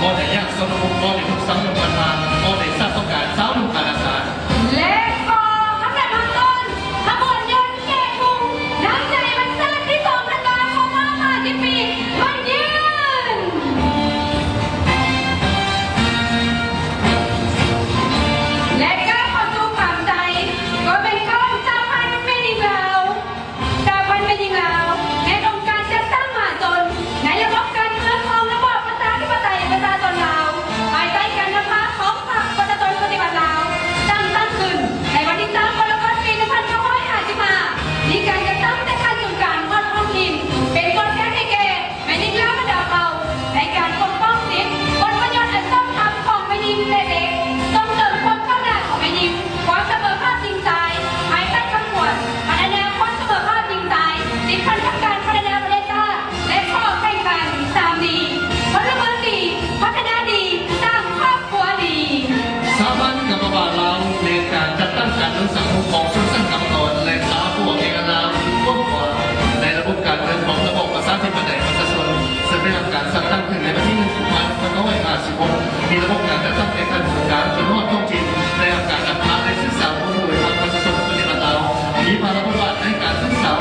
ບໍ່ໄດ້ຍາກສຳລັບອົງກອນໃນທຸກສັງຄົມພັນທານ, ບໍ່ໄດ້ຊາດຕ້ອງການຊາວລູກການອາສາ. ແລະກໍຄຳນັບເບື້ອງຕົ້ນ ຂະບວນຍົນແຫ່ທຸງ ນ້ຳໃຈວັນຊາດທີສອງທັນວາ ຄົບຮອບຫ້າສິບປີ ໝັ້ນຍືນ. ແລະກ້າວເຂົ້າສູ່ຄວາມໃຈ ກໍແມ່ນຂອງສະຫະພັນແມ່ຍິງລາວ. ສະຫະພັນແມ່ຍິງລາວ ແມ່ນອົງການຈັດຕັ້ງມະຫາຊົນໃນລະບົບການເມືອງຂອງລະບອບປະຊາທິປະໄຕປະຊາຊົນລາວ ພາຍໃຕ້ການນຳພາຂອງພັກປະຊາຊົນປະຕິວັດລາວ ຈັດຕັ້ງຂຶ້ນໃນວັນທີຊາວ ກໍລະກົດ ປີໜຶ່ງພັນເກົ້າຮ້ອຍຫ້າສິບຫ້າ ມີການຈັດຕັ້ງແຕ່ຂັ້ນສູນກາງຮອດທ້ອງຖິ່ນ ເປັນຕົວແທນໃຫ້ແກ່ ແມ່ຍິງລາວບັນດາເຜົ່າ ໃນການປົກປ້ອງສິດ ຜົນປະໂຫຍດອັນຊອບທຳຂອງແມ່ຍິງ ແລະ ເດັກ, ສົ່ງເສີມຄວາມກ້າວໜ້າຂອງແມ່ຍິງ, ຄວາມສະເໝີພາບຍິງຊາຍ ພາຍໃຕ້ຂະບວນພັດທະນາຄວາມສະເໝີພາບຍິງຊາຍ ຕິດພັນກັບການພັດທະນາປະເທດຊາດ ແລະ ຂໍ້ແຂ່ງຂັນ ສາມດີ ພົນລະເມືອງດີ ພັດທະນາດີ ສ້າງຄອບຄົວດີ. ສະຫະພັນກຳມະບານລາວ ແມ່ນການຈັດຕັ້ງການເມືອງສັງຄົມຂອງຊົນຊັ້ນກຳມະກອນ ແລະ ຊາວຜູ້ອອກແຮງງານລາວ ກວ້າງຂວາງໃນລະບົບການເມືອງຂອງລະບອບປະຊາທິປະໄຕປະຊາຊົນ ເຊິ່ງໄດ້ຮັບການສ້າງຕັ້ງຂຶ້ນໃນວັນທີໜຶ່ງ ກຸມພາ ໜຶ່ງພັນເກົ້າຮ້ອຍຫ້າສິບຫົກ ມີລະບົບການຈັດຕັ້ງແຕ່ຂັ້ນສູນກາງຈົນຮອດທ້ອງຖິ່ນ ໄດ້ຮັບການນຳພາ ແລະ ສືບສານໂດຍພັກປະຊາຊົນປະຕິວັດລາວ ມີພາລະບົດບາດໃນການສືບສານ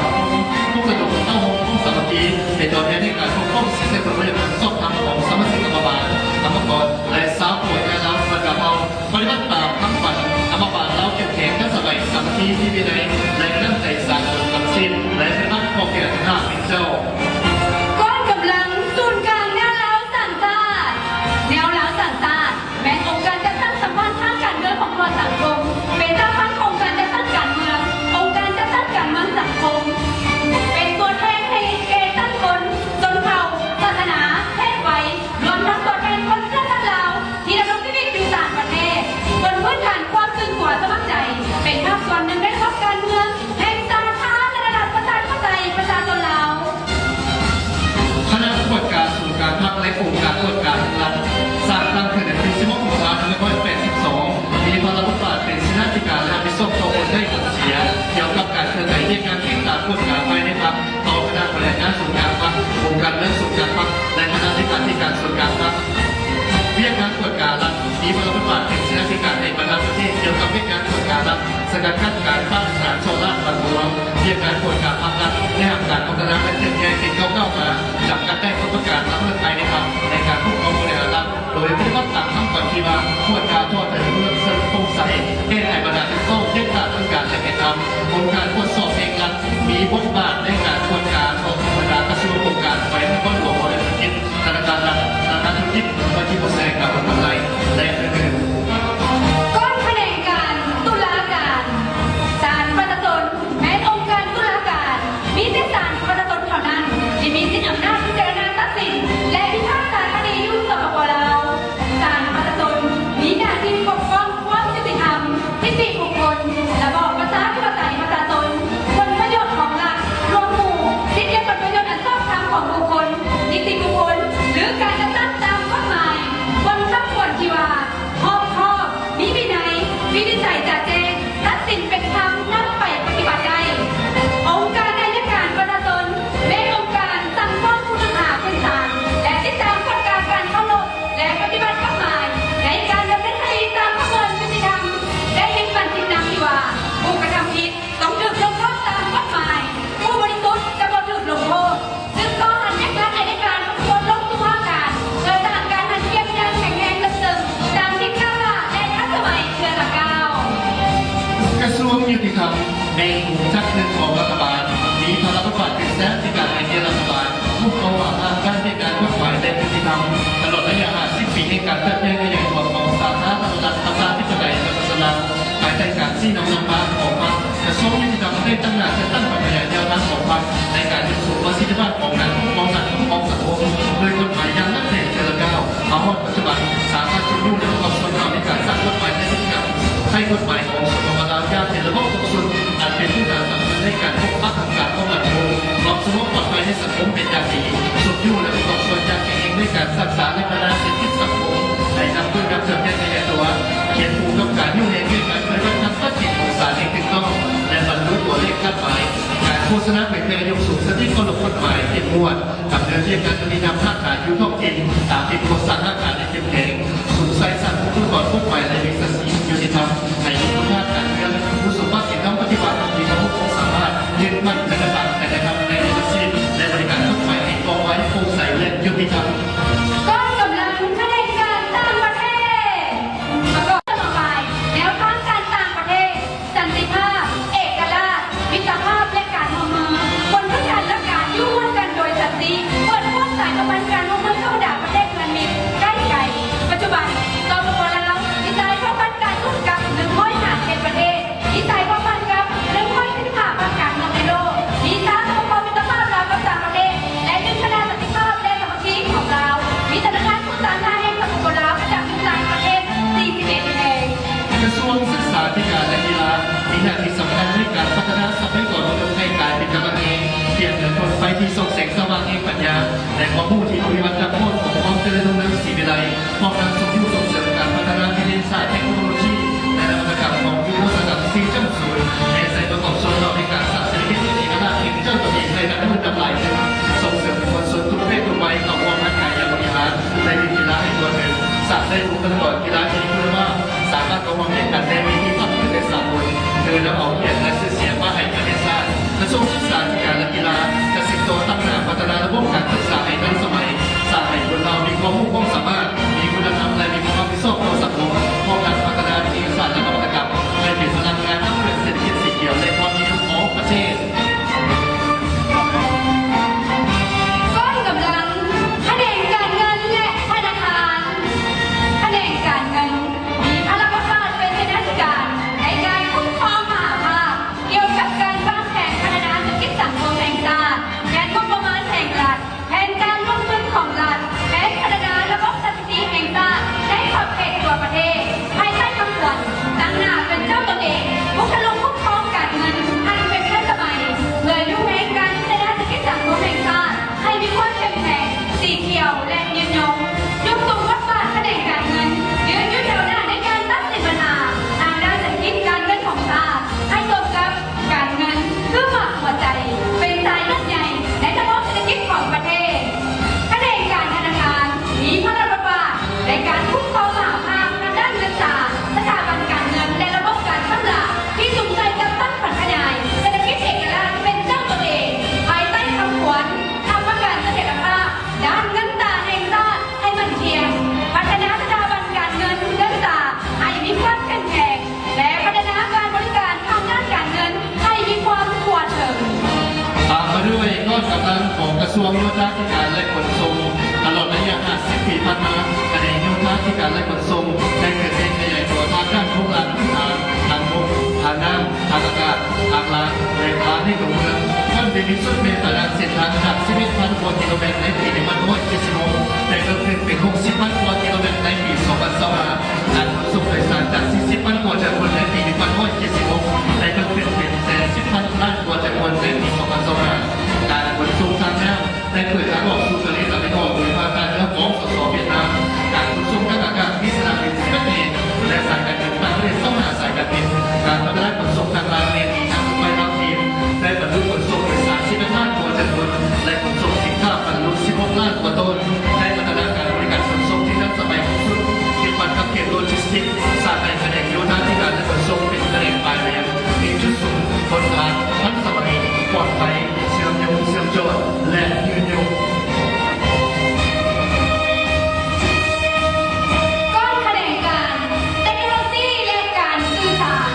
ປຸກລະດົມເຕົ້າໂຮມຄວາມສາມັກຄີ ເປັນຕົວແທນໃນການປົກປ້ອງສິດ ແລະ ຜົນປະໂຫຍດອັນຊອບທຳຂອງສະມາຊິກກຳມະບານ, ກຳມະກອນ ແລະ ຊາວຜູ້ອອກແຮງງານລາວບັນດາເຜົ່າ ປະຕິບັດຕາມຄຳຂວັນ ກຳມະບານລາວເຂັ້ມແຂງ ທັນສະໄໝ ສາມັກຄີ ມີວິໄນ ແລະ ນ້ຳໃຈສາກົນທັງສິ້ນ ແລະ ປະຕິບັດຂໍ້ແກ້ບັນຫາເປັນເຈົ້າ. ກອງກຳລັງສູນກາງແນວລາວສ້າງຊາດ ແນວລາວສ້າງຊາດ ແມ່ນອົງການຈັດຕັ້ງສຳພັນທາງການເມືອງຂອງທົ່ວສັງຄົມ ເປັນສະຫະພັນຂອງອົງການຈັດຕັ້ງການເມືອງ, ອົງການຈັດຕັ້ງການເມືອງສັງຄົມ ເປັນຕົວແທນໃຫ້ແກ່ຊັ້ນຄົນ, ຊົນເຜົ່າ, ສາສະໜາ, ເພດໄວ ລວມທັງຕົວແທນຄົນເຊື້ອຊາດລາວ ທີ່ດຳລົງຊີວິດຢູ່ຕ່າງປະເທດ ບົນພື້ນຖານຄວາມເຊິ່ງຕົວສະໝັກໃຈ ເປັນພາກສ່ວນໜຶ່ງໃນລະບົບການເມືອງແຫ່ງສາທາລະນະລັດ ປະຊາທິປະໄຕ ປະຊາຊົນລາວ. ຄະນະກວດກາສູນກາງພັກ ແລະ ອົງການກວດກາແຫ່ງລັດ ສ້າງຕັ້ງຂຶ້ນໃນວັນທີສິບຫົກ ກຸມພາ ໜຶ່ງພັນເກົ້າຮ້ອຍແປດສິບສອງ ມີພາລະບົດບາດເປັນເສນາທິການ ແລະ ຮັບຜິດຊອບຕໍ່ຜົນໄດ້ຜົນເສຍ ກ່ຽວກັບການເຄື່ອນໄຫວວຽກງານຕິດຕາມກວດກາພາຍໃນພັກ ຕໍ່ຄະນະບໍລິຫານງານສູນກາງພັກ, ອົງການເມືອງສູນກາງພັກ ແລະ ຄະນະເລຂາທິການສູນກາງພັກ. ວຽກງານກວດກາລັດ ມີພາລະບົດບາດເປັນເສນາທິການໃນບັນດາປະເທດ ກ່ຽວກັບວຽກງານກວດກາລັດ, ສະກັດກັ້ນການປ້າງສານສໍ້ລາດບັງຫຼວງ, ວຽກງານກວດກາພັກລັດ ແລະ ຮັບການພັດທະນາ ແລະ ເຄື່ອນຍ້າຍເປັນກ້າວໆມາ, ຈຳກັດໄດ້ກົດປະການລະເມີດພາຍໃນພັກ ໃນການປົກຄອງບໍລິຫານລັດ ໂດຍປະຕິບັດຕາມຄຳຂວັນທີ່ວ່າ ກວດກາທົ່ວເຖິງ ເລື່ອງເຊິ່ງໂປ່ງໃສ, ແກ້ໄຂບັນຫາຖືກຕ້ອງ, ເດັດຂາດທາງການ ແລະ ເປັນທຳ. ອົງການກວດສອບແຫ່ງລັດ ມີບົດບາດໃນການກວດກາຂອງບັນດາກະຊວງ, ອົງການ, ໄປນະຄອນຫຼວງບໍລິຫານ, ທະນາຄານລັດ, ທະນາຄານທຸລະກິດ, ທຸລະກິດບໍ່ແຊການລົງທຶນໃນ ແລະ ອື່ນໆ. ກອງພະແນງການຕຸລາການ ສານປະຊາຊົນ ແມ່ນອົງການຕຸລາການ ມີແຕ່ສານປະຊາຊົນເທົ່ານັ້ນ ທີ່ມີສິດອຳນາດພິຈາລະນາຕັດສິນ ແລະ ພິພາກສາຄະດີຢູ່ ສປປ ລາວ. ສານປະຊາຊົນ ມີໜ້າທີ່ປົກປ້ອງຄວາມຍຸຕິທຳ, ສິດທິບຸກຄົນ, ລະບອບປະຊາທິປະໄຕປະຊາຊົນ, ຜົນປະໂຫຍດຂອງລັດ, ລວມໝູ່, ສິດ ແລະ ຜົນປະໂຫຍດອັນຊອບທຳຂອງບຸກຄົນ, ນິຕິບຸກຄົນ ຫຼື ການຈັດຕັ້ງຕາມກົດໝາຍ, ບົນຄຳຂວັນທີ່ວ່າ ຮອບຄອບ, ມີວິໄນ, ວິນິດໄຈຈະແຈ້ງ, ຕັດສິນເປັນທຳ, ນຳໄປປະຕິບັດໄດ້. ອົງການໄອຍະການປະຊາຊົນ ແມ່ນອົງການສັ່ງຟ້ອງຜູ້ຕ້ອງຫາຂຶ້ນສານ ແລະ ຕິດຕາມກວດກາການເຄົາລົບ ແລະ ປະຕິບັດກົດໝາຍ ໃນການດຳເນີນຄະດີຕາມຂະບວນຍຸຕິທຳ ໄດ້ຍຶດໝັ້ນຕິດໜັກທີ່ວ່າ ຜູ້ກະທຳຜິດຕ້ອງຖືກລົງໂທດຕາມກົດໝາຍ, ຜູ້ບໍລິສຸດຈະບໍ່ຖືກລົງໂທດ. ສືບຕໍ່ຫັນວຽກງານໄອຍະການ ໂຍນລົງສູ່ພາກການ ເພື່ອສ້າງການຫັນທຽບຢ່າງແຂງແຮງເລິກເຊິ່ງ ຕາມທີ່ກ້າວໜ້າ ແລະ ທັນສະໄໝເທື່ອລະກ້າວ. ກະຊວງຍຸຕິທຳ ແມ່ນໂຄງຈັກໜຶ່ງຂອງລັດຖະບານ ມີພາລະບົດບາດເປັນເສນາທິການໃນແຕ່ລັດຖະບານ ຮູ້ເຂົ້າວ່າຜ່ານການວຽກງານກົດໝາຍ ແລະ ຍຸຕິທຳ ຕະຫຼອດໄລຍະຫ້າສິບປີແຫ່ງການເຕີບໃຫຍ່ຂະຫຍາຍຕົວຂອງສາທາລະນະລັດ ປະຊາທິປະໄຕ ປະຊາຊົນລາວ ພາຍໃຕ້ການຊີ້ນຳນຳພາຂອງພັກ ກະຊວງຍຸຕິທຳໄດ້ຕັ້ງໜ້າຈັດຕັ້ງປັນຍາຍາວນານຂອງພັກ ໃນການຍົກສູງປະສິດທິພາບຂອງການປົກຄອງສັງຄົມ ໂດຍກົດໝາຍຢ່າງໜັກແໜ້ນເທື່ອລະກ້າວ ມາຮອດປັດຈຸບັນ ສາມາດຊຸກຍູ້ ແລະ ປະກອບສ່ວນເຂົ້າໃນການສ້າງກົດໝາຍ ແລະ ສິດທຳ ໃຊ້ກົດໝາຍຂອງ ສປປ ລາວ ຢ່າງເປັນລະບົບສົມບູນ ອັນເປັນພື້ນຖານສຳຄັນໃນການປົກປັກຮັກສາຄວາມໝັ້ນຄົງ ຄວາມສະຫງົບປອດໄພໃນສັງຄົມເປັນຢ່າງດີ, ສົມຢູ່ ແລະ ປະກອບສ່ວນຢ່າງແຂງແຮງໃນການຮັກສາ ແລະ ພັດທະນາເສດຖະກິດສັງຄົມ ໃນນັບມື້ນັບເຕີບໃຫຍ່ຂະຫຍາຍຕົວ, ຄຽງຄູ່ກັບການຍູ້ແຮງວຽກງານ ເພື່ອຮັດສາສິດຂອງສານຢ່າງຖືກຕ້ອງ ແລະ ບັນລຸຕົວເລກຄາດໝາຍ, ການໂຄສະນາເຜີຍແຜ່ຍົກສູງສະຕິເຄົາລົບກົດໝາຍເຂັ້ມງວດ, ດຳເນີນວຽກງານຍຸຕິທຳຮາກຖານຢູ່ທ້ອງຖິ່ນ ຕາມທີ່ໂຄງສ້າງຮາກຖານ ສົ່ງແສງສະຫວ່າງແຫ່ງປັນຍາ ແລະ ຄວາມຮູ້ທີ່ບໍ່ມີວັນຈຳພອນຂອງຄວາມຈະເລີນຮຸ່ງເຮືອງສີວິໄລ, ພ້ອມທັງຊຸກຍູ້ສົ່ງເສີມການພັດທະນາວິທະຍາສາດ, ເທັກໂນໂລຊີ ແລະ ນະວັດຕະກຳຂອງຍຸກໂລກສະຕຳສີ່ຈຸດສູນ ແລະ ໃສ່ປະກອບສ່ວນເຂົ້າໃນການສ້າງເສດຖະກິດທີ່ດີງາມເປັນເຈົ້າຕົນເອງໃຫ້ກັບຄົນຫຼາຍຂຶ້ນ, ສົ່ງເສີມເຍົາວະຊົນທຸກເພດທຸກໄວເຂົ້າຮ່ວມຮ່າງກາຍຢ່າງບໍລິຫານ ແລະ ມີກິລາໃຫ້ທົ່ວເຖິງ, ສ້າງໄດ້ບຸກຄະລາກອນກິລາທີ່ມີຄຸນນະພາບ ສາມາດເຂົ້າຮ່ວມແຂ່ງຂັນໃນເວທີພາກພື້ນ ແລະ ສາກົນ, ເພື່ອນຳເອົາກຽດ ແລະ ຊື່ສຽງມາໃຫ້ປະເທດຊາດ. ກະຊວງສຶກສາທິການ ແລະ ກິລາຈະສືບຕໍ່ຕັ້ງໜ້າພັດທະນາລະບົບການສຶກສາໃຫ້ທັນສະໄໝ, ສ້າງໃຫ້ຄົນເຮົາມີຄວາມຮູ້ຄວາມສາມາດ, ມີຄຸນນະທຳ ແລະ ມີຄວາມຮັບຜິດຊອບຕໍ່ສັງຄົມ, ພ້ອມທັງພັດທະນາວິທະຍາສາດ ແລະ ນະວັດຕະກຳໃຫ້ເປັນພະລັງງານຂັບເຄື່ອນເສດຖະກິດສີຂຽວ ແລະ ຄວາມຍືນຍົງຂອງປະເທດ. ກ້ອນກຳລັງ ຂະແໜງການເງິນ ແລະ ທະນາຄານ. ຂະແໜງການເງິນ ມີພາລະບົດບາດເປັນເສນາທິການໃນການຄຸ້ມຄອງມະຫາພາກ ກ່ຽວກັບການວາງແຜນພັດທະນາເສດຖະກິດສັງຄົມແຫ່ງຊາດ, ແຜນງົບປະມານແຫ່ງລັດ, ແຜນການລົງທຶນຂອງລັດ, ແຜນພັດທະນາລະບົບສະຖິຕິແຫ່ງຊາດໃນຂອບເຂດທົ່ວປະເທດ, ພາຍໃຕ້ຄຳຂວັນ ຕັ້ງໜ້າເປັນເຈົ້າຕົນເອງ, ບຸກທະລຸຄຸ້ມຄອງການເງິນອັນເປັນທັນສະໄໝ ເພື່ອຍູ້ແຮງການພັດທະນາເສດຖະກິດສັງຄົມແຫ່ງຊາດ ໃຫ້ມີຄວາມເຂັ້ມແຂງ, ສີຂຽວ ແລະ ຍືນຍົງ, ຍົກສູງບົດບາດຂະແໜງການເງິນ, ຢືນຢູ່ແຖວໜ້າໃນການຕັດສິນບັນຫາທາງດ້ານເສດຖະກິດການເງິນຂອງຊາດ ໃຫ້ສົມກັບການເງິນຄືໝາກຫົວໃຈ, ເປັນສາຍເລືອດໃຫຍ່ໃນລະບົບເສດຖະກິດຂອງປະເທດ. ຂະແໜງການທະນາຄານ ມີພາລະບົດບາດໃນການຄຸ້ມຄອງມະຫາພາກທາງດ້ານເງິນຕາ, ສະຖາບັນການເງິນ ແລະ ລະບົບການຊຳລະ ທີ່ສຸມໃສ່ກັບຕັ້ງຜັນຂະຫຍາຍເສດຖະກິດເອກະລາດເປັນເຈົ້າຕົນເອງ ພາຍໃຕ້ຄຳຂວັນ ຮັບປະກັນສະຖຽນລະພາບດ້ານເງິນຕາແຫ່ງຊາດໃຫ້ໝັ້ນທ່ຽງ, ພັດທະນາສະຖາບັນການເງິນເງິນຕາໃຫ້ມີຄວາມເຂັ້ມແຂງ ແລະ ພັດທະນາການບໍລິການທາງດ້ານການເງິນໃຫ້ມີຄວາມທົ່ວເຖິງ. ຕາມມາດ້ວຍກ້ອນກຳລັງຂອງກະຊວງໂຍທາທິການ ແລະ ຂົນສົ່ງ. ຕະຫຼອດໄລຍະຫ້າສິບປີຜ່ານມາ, ຂະແໜງໂຍທາທິການ ແລະ ຂົນສົ່ງ ໄດ້ເຕີບໂຕຂະຫຍາຍຕົວທາງດ້ານໂຄງລ່າງພື້ນຖານ, ທາງບົກ, ທາງນ້ຳ, ທາງອາກາດ, ທາງລາງ ແລະ ທາງໃນຕົວເມືອງ, ເພີ່ມໄປທີ່ສຸດແມ່ນຕາລາງເສັ້ນທາງຈາກສິບເອັດພັນກວ່າກິໂລແມັດໃນປີໜຶ່ງພັນເກົ້າຮ້ອຍເຈັດສິບຫົກ ໄດ້ເພີ່ມຂຶ້ນເປັນຫົກສິບພັນກວ່າກິໂລແມັດໃນປີສອງພັນຊາວຫ້າ, ການຂົນສົ່ງໂດຍສານຈາກສີ່ສິບພັນກວ່າເທື່ອຄົນໃນປີໜຶ່ງພັນເກົ້າຮ້ອຍເຈັດສິບຫົກ ໄດ້ເພີ່ມຂຶ້ນເປັນແປດສິບພັນລ້ານກວ່າເທື່ອຄົນໃນປີສອງພັນຊາວຫ້າ, ການຂົນສົ່ງທາງນ້ຳ ໄດ້ເປີດທາງອອກສູ່ທະເລຕາເວັນອອກໂດຍຜ່ານທ່າເຮືອຂອງ ສສ ຫວຽດນາມ, ການຂົນສົ່ງທາງອາກາດມີສະໜາມບິນສິບເອັດແຫ່ງ ແລະ ສາຍການບິນຕ່າງປະເທດຊາວຫ້າສາຍການບິນ, ການພັດທະນາຂົນສົ່ງທາງລາງແລ່ນໜີທາງລົດໄຟລາວ-ຈີນ, ໄດ້ບັນຈຸຂົນສົ່ງໂດຍສານສິບເອັດລ້ານກວ່າເທື່ອຄົນ ແລະ ຂົນສົ່ງສິນຄ້າບັນລຸສິບຫົກລ້ານກວ່າໂຕນ, ໄດ້ພັດທະນາການບໍລິການຂົນສົ່ງທີ່ທັນສະໄໝທີ່ສຸດ, ຕິດພັນກັບເຂດໂລຈິສຕິກ, ສ້າງໃຫ້ຂະແໜງໂຍທາທິການ ແລະ ຂົນສົ່ງເປັນຂະແໜງປາຍແດນ, ມີຈຸດສູນ, ຫົນທາງ, ທັນສະໄໝ, ປອດໄພ, ເຊື່ອມໂຍງ, ເຊື່ອມຈອດ ແລະ ຍືນຍົງ. ກ້ອນຂະແໜງການເຕັກໂນໂລຊີ ແລະ ການສື່ສານ.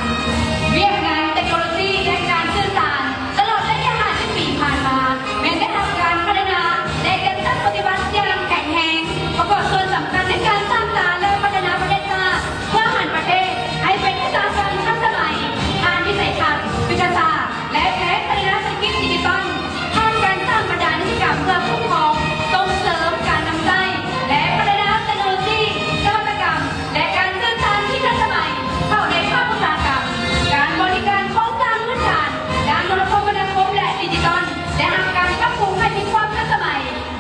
ວຽກງານເຕັກໂນໂລຊີ ແລະ ການສື່ສານຕະຫຼອດໄລຍະຫ້າສິບປີຜ່ານມາ ແມ່ນໄດ້ຮັບການພັດທະນາ ແລະ ຈັດຕັ້ງປະຕິບັດຢ່າງແຂງແຮງ, ປະກອບສ່ວນສຳຄັນໃນການສ້າງສາ ແລະ ພັດທະນາປະເທດຊາດ ເພື່ອຫັນປະເທດໃຫ້ເປັນອຸດສາຫະກຳທັນສະໄໝ ຜ່ານວິໄສທັດ, ຍຸດທະສາດ ແລະ ແຜນພັດທະນາເສດຖະກິດດິຈິຕອນ, ຜ່ານການສ້າງບັນດານິຕິກຳເພື່ອຄຸ້ມຄອງ, ສົ່ງເສີມການນຳໃຊ້ ແລະ ພັດທະນາເຕັກໂນໂລຊີ, ນະວັດຕະກຳ ແລະ ການສື່ສານທີ່ທັນສະໄໝເຂົ້າໃນພາກອຸດສາຫະກຳ, ການບໍລິການໂຄງສ້າງພື້ນຖານ, ດ້ານໂທລະຄົມມະນາຄົມ ແລະ ດິຈິຕອນ ໄດ້ຮັບການປັບປຸງໃຫ້ມີຄວາມທັນສະໄໝ,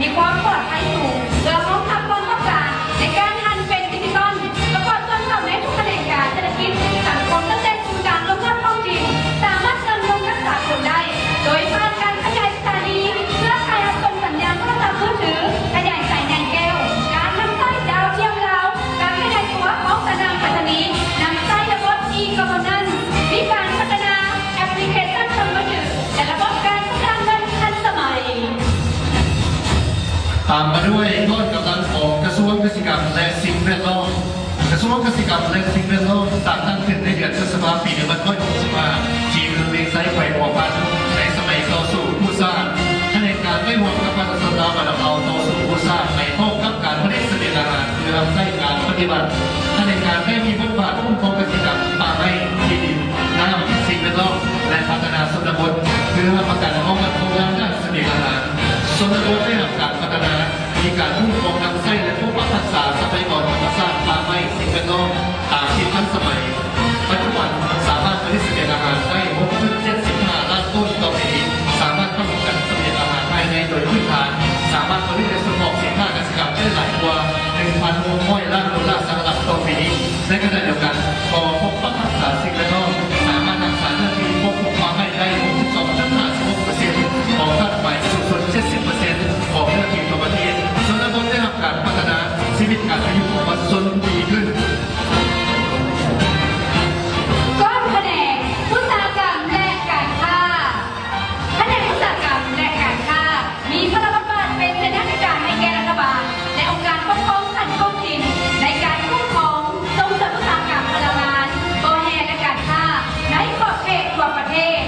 ມີຄວາມປອດໄພສູງ ເພື່ອຮອງຮັບຄວາມຕ້ອງການໃນການຫັນເປັນດິຈິຕອນ, ປະກອບສ່ວນເຂົ້າໃນທຸກຂະແໜງການເສດຖະກິດ, ສັງຄົມ ຕັ້ງແຕ່ສູນກາງລົງຮອດທ້ອງຖິ່ນ, ສາມາດເຊື່ອມໂຍງກັບສາກົນໄດ້ ໂດຍຜ່ານການຂະຫຍາຍສະຖານີເຄືອຂ່າຍຮັບຊົມສັນຍານໂທລະສັບມືຖື, ຂະຫຍາຍສາຍໃຍແກ້ວ, ການນຳໃຊ້ດາວທຽມລາວ, ການຂະຫຍາຍຕົວຂອງສະໜາມໄປສະນີ, ນຳໃຊ້ລະບົບ e-governance, ມີການພັດທະນາແອັບພລິເຄຊັນເຄື່ອງມືຖື ແລະ ລະບົບການຊຳລະເງິນທັນສະໄໝ. ຕາມມາດ້ວຍກ້ອນກຳລັງຂອງກະຊວງກະສິກຳ ແລະ ສິ່ງແວດລ້ອມ. ກະຊວງກະສິກຳ ແລະ ສິ່ງແວດລ້ອມ ສ້າງຕັ້ງຂຶ້ນໃນເດືອນພຶດສະພາ ປີໜຶ່ງພັນເກົ້າຮ້ອຍຫົກສິບຫ້າ ທີ່ເມືອງວຽງໄຊ ແຂວງຫົວພັນ. ໃນສະໄໝຕໍ່ສູ້ກູ້ຊາດ, ຂະແໜງການໄດ້ຮ່ວມກັບປະຊາຊົນລາວບັນດາເຜົ່າຕໍ່ສູ້ກູ້ຊາດ ໃນຫ້ອງ ກັບການຜະລິດສະບຽງອາຫານເພື່ອຮັບໃຊ້ການປະຕິວັດ. ຂະແໜງການໄດ້ມີບົດບາດຄຸ້ມຄອງກະສິກຳ, ປ່າໄມ້, ທີ່ດິນ, ນ້ຳ, ສິ່ງແວດລ້ອມ ແລະ ພັດທະນາຊົນນະບົດ ເພື່ອຮັບປະກັນຄວາມໝັ້ນຄົງທາງດ້ານສະບຽງອາຫານ. ຊົນນະບົດໄດ້ຮັບການພັດທະນາ, ມີການຄຸ້ມຄອງນຳໃຊ້ ແລະ ປົກປັກຮັກສາຊັບພະຍາກອນທຳມະຊາດ, ປ່າໄມ້, ສິ່ງແວດລ້ອມ ຕາມທີ່ທັນສະໄໝ. ປັດຈຸບັນສາມາດຜະລິດສະບຽງອາຫານໄດ້ ຫົກຈຸດເຈັດຫ້າລ້ານໂຕນຕໍ່ປີ, ສາມາດຮັບປະກັນສະບຽງອາຫານພາຍໃນ ປະຊາຊົນດີຂຶ້ນ. ກ້ອນຂະແໜງອຸດສາຫະກຳ ແລະ ການຄ້າ. ຂະແໜງອຸດສາຫະກຳ ແລະ ການຄ້າ ມີພາລະບົດບາດເປັນເສນາທິການໃຫ້ແກ່ລັດຖະບານ ແລະ ອົງການປົກຄອງຂັ້ນທ້ອງຖິ່ນ ໃນການຄຸ້ມຄອງສົ່ງເສີມອຸດສາຫະກຳພະລັງງານ, ບໍ່ແຮ່ ແລະ ການຄ້າ ໃນຂອບເຂດທົ່ວປະເທດ.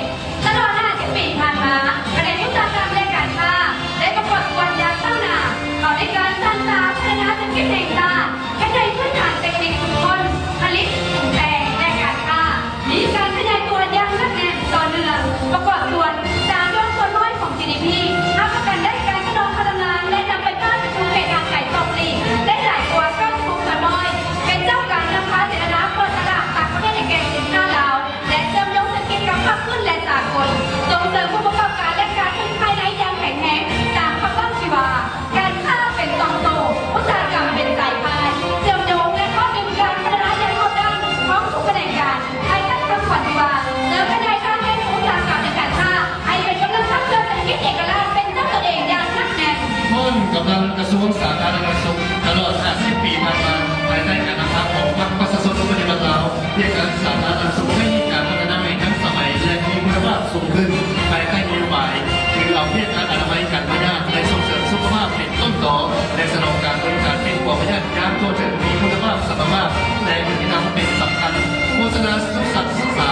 ຕະຫຼອດຫ້າສິບປີຜ່ານມາ, ຂະແໜງອຸດສາຫະກຳ ແລະ ການຄ້າ ໄດ້ປະກອບສ່ວນຢ່າງກ້າວໜ້າເຂົ້າໃນການສ້າງສາພັດທະນາເສດຖະກິດແຫ່ງຊາດ, ເຮັດໃຫ້ພື້ນຖານເຕັກນິກຊຸມຊົນ, ຜະລິດ, ປຸງແຕ່ງ ແລະ ການຄ້າ ມີການຂະຫຍາຍຕົວຢ່າງໜັກແໜ້ນຕໍ່ເນື່ອງ, ປະກອບສ່ວນສາມຮ້ອຍສ່ວນຮ້ອຍຂອງ ຈີດີພີ, ຮັບປະກັນໄດ້ການສະໜອງພະລັງງານ ແລະ ນຳໄຟຟ້າໄປສູ່ເຂດຫ່າງໄກສອກຫຼີກໄດ້ຫຼາຍກວ່າເກົ້າສິບຫົກສ່ວນຮ້ອຍ, ເປັນເຈົ້າການນຳພາເສດຖະກິດເປີດຕະຫຼາດຕ່າງປະເທດໃຫ້ແກ່ສິນຄ້າລາວ ແລະ ເຊື່ອມໂຍງເສດຖະກິດກັບພາກພື້ນ ແລະ ສາກົນ, ສົ່ງເສີມຜູ້ປະກອບການ ແລະ ການຜະລິດພາຍໃນຢ່າງແຂງແຮງ ຕາມຄຳເວົ້າທີ່ວ່າ ການຄ້າເປັນຕ່ອງໂຕ, ອຸດສາຫະກຳເປັນສາຍພານ, ເຊື່ອມໂຍງ ແລະ ເຂົ້າເຖິງການພັດທະນາຢ່າງຮອບດ້ານຂອງທຸກຂະແໜງການ ພາຍໃຕ້ຄຳຂວັນທີ່ວ່າ ເສີມຂະຫຍາຍການເຮັດອຸດສາຫະກຳ ແລະ ການຄ້າ ໃຫ້ເປັນກຳລັງຂັບເຄື່ອນເສດຖະກິດເອກະລາດເປັນຂອງຕົນເອງຢ່າງໜັກແໜ້ນ. ພ້ອມກຳລັງກະຊວງສາທາລະນະສຸກ ຕະຫຼອດຫ້າສິບປີຜ່ານມາ, ພາຍໃຕ້ການນຳພາຂອງພັກປະຊາຊົນປະຕິວັດລາວ, ວຽກງານສາທາລະນະສຸກໄດ້ມີການພັດທະນາໃຫ້ທັນສະໄໝ ແລະ ມີຄຸນນະພາບສູງຂຶ້ນ, ພາຍໃຕ້ນະໂຍບາຍ ຄືເອົາວຽກງານອະນາໄມການພະຍາດ ແລະ ສົ່ງເສີມສຸຂະພາບເປັນຕົ້ນຕໍ ແລະ ສະໜອງການບໍລິການເປັນຂົວພະຍາດຢ່າງທົ່ວເຖິງ, ມີຄຸນນະພາບ, ສຳມະພາບ ແລະ ຍຸຕິທຳເປັນສຳຄັນ. ໂຄສະນາສຸກສັກສຸກສາ,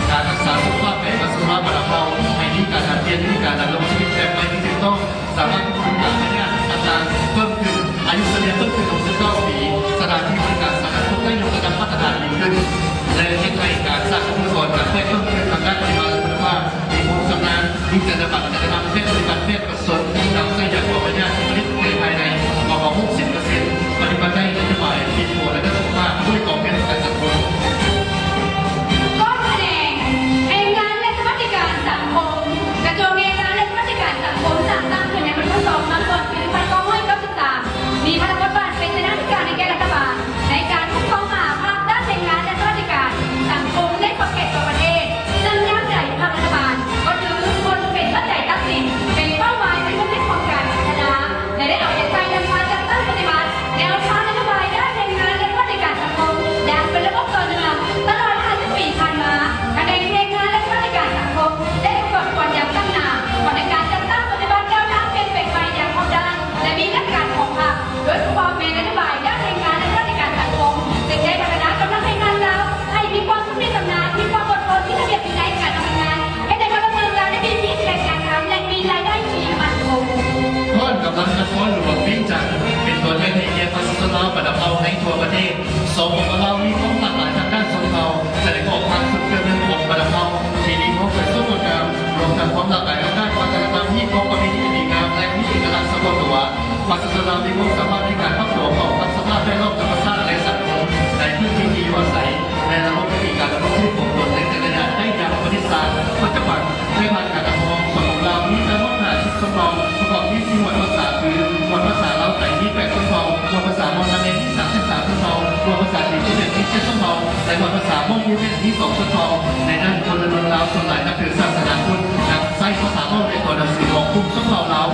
ການຮັກສາສຸຂະພາບແບບປະຊາຊົນລາວບັນດາເຜົ່າ ໃຫ້ມີການຫັນປ່ຽນວິທີການດຳລົງຊີວິດແບບໃໝ່ທີ່ຖືກຕ້ອງ, ສາມາດຄວບຄຸມການພະຍາດຕ່າງໆເພີ່ມຂຶ້ນ, ອາຍຸສະເລ່ຍເພີ່ມຂຶ້ນຫົກສິບເກົ້າປີ, ສະຖານທີ່ບໍລິການສາທາລະນະສຸກໄດ້ຍົກລະດັບມາດຕະຖານດີຂຶ້ນ ແລະ ເຮັດໃຫ້ການສ້າງອົບປະກອນການແພດເພີ່ມຂຶ້ນທາງດ້ານປະລິມານ ແລະ ຄຸນນະພາບ, ມີຄວາມຊຳນານ, ມີຈັນຍາບັນການນຳແພດປະຕິບັດແພດ ຊົນນຳໃຊ້ຢາງອອກໄປຍາດທີ່ຜະລິດໃນພາຍໃນ ເວົ້າເຖິງຫົກສິບເປີເຊັນ ປະຕິບັດໄດ້ນະໂຍບາຍປິ່ນປົວທາງດ້ານສຸຂະພາບດ້ວຍກອງທຶນປະກັນສັງຄົມ. ກ້ອນຂະແໜງແຮງງານ ແລະ ສະຫວັດດີການສັງຄົມ. ກະຊວງແຮງງານ ແລະ ສະຫວັດດີການສັງຄົມ ສ້າງຕັ້ງຂຶ້ນໃນວັນທີສອງ ມັງກອນ ປີໜຶ່ງພັນເກົ້າຮ້ອຍເກົ້າສິບສາມ ມີພາລະບົດບາດເປັນເສນາທິການໃຫ້ແກ່ລັດຖະບານ ໃນການຄຸ້ມຄອງມະຫາອຳນາດດ້ານແຮງງານ ແລະ ສະຫວັດດີການສັງຄົມໃນຂອບເຂດທົ່ວປະເທດ. ເຊິ່ງຍາມໃດພາກລັດຖະບານກໍຖືຜົນເປັນປັດໄຈຕັດສິນ ເປັນເປົ້າໝາຍໃນວົງເລັບຂອງການພັດທະນາ ແລະ ໄດ້ເອົາໃຈໃສ່ນຳພາຈັດຕັ້ງປະຕິບັດແນວທາງນະໂຍບາຍດ້ານແຮງງານ ແລະ ສະຫວັດດີການສັງຄົມຢ່າງເປັນລະບົບຕໍ່ເນື່ອງ. ຕະຫຼອດຫ້າສິບປີຜ່ານມາ, ຂະແໜງແຮງງານ ແລະ ສະຫວັດດີການສັງຄົມ ໄດ້ປະກອບສ່ວນຢ່າງຕັ້ງໜ້າເຂົ້າໃນການຈັດຕັ້ງປະຕິບັດແນວທາງປ່ຽນແປງໃໝ່ຢ່າງຮອບດ້ານ ແລະ ມີຫຼັກການຂອງພັກ, ໂດຍສະເພາະແມ່ນນະໂຍບາຍດ້ານແຮງງານ ແລະ ສະຫວັດດີການສັງຄົມ ເຊິ່ງໄດ້ພັດທະນາກຳລັງແຮງງານລາວໃຫ້ມີຄວາມຊຳນິຊຳນານ, ມີຄວາມອົດທົນ, ມີລະບຽບວິໄນການທຳງານ, ເຮັດໃຫ້ຄົນເມືອງລາວໄດ້ມີງານເຮັດງານທຳ ແລະ ມີລາຍໄດ້ທີ່ໝັ້ນຄົງ. ພ້ອມກຳລັງນະຄອນຫຼວງວຽງຈັນ ເປັນຕົວແທນໃຫ້ແກ່ປະຊາຊົນລາວບັນດາເຜົ່າໃນທົ່ວປະເທດ. ສປປ ລາວ ມີຄວາມຫຼາກຫຼາຍທາງດ້ານຊົນເຜົ່າ, ສະແດງອອກຜ່ານຊຸດເຄື່ອງນຸ່ງຂອງບັນດາເຜົ່າທີ່ມີຄວາມສວຍສົດງົດງາມ, ລວມທັງຄວາມຫຼາກຫຼາຍທາງດ້ານວັດທະນະທຳ, ຮີດຄອງປະເພນີອັນດີງາມ ແລະ ມີເອກະລັກສະເພາະຕົວ. ປະຊາຊົນລາວມີຄວາມສາມາດໃນການປັບຕົວເຂົ້າກັບສະພາບແວດລ້ອມທຳມະຊາດ ແລະ ສັງຄົມໃນພື້ນທີ່ທີ່ຢູ່ອາໄສ ແລະ ລະບົບວິທີການດຳລົງຊີວິດຂອງຕົນໃນແຕ່ລະຢ່າງໄດ້ຢ່າງປະດິດສາ. ປັດຈຸບັນ ໃນພາກການປົກຄອງຂອງລາວມີທັງໝົດຫ້າສິບຊົນເຜົ່າ ປະກອບມີສີ່ໝວດພາສາ ຄື ໝວດພາສາລາວໃຕ້ມີແປດຊົນເຜົ່າ, ໝວດພາສາມອນນາເມມີສາມສິບສາມຊົນເຜົ່າ, ໝວດພາສາຈີນອິນເດຍມີເຈັດຊົນເຜົ່າ ແລະ ໝວດພາສາມົ້ງຢູແພນມີສອງຊົນເຜົ່າ. ໃນນັ້ນ ພົນລະເມືອງລາວສ່ວນຫຼາຍນັບຖືສາສະໜາພຸດ, ນຳໃຊ້ພາສາເວົ້າ ແລະ ການໜັງສືຂອງກຸ່ມຊົນເຜົ່າລາວ.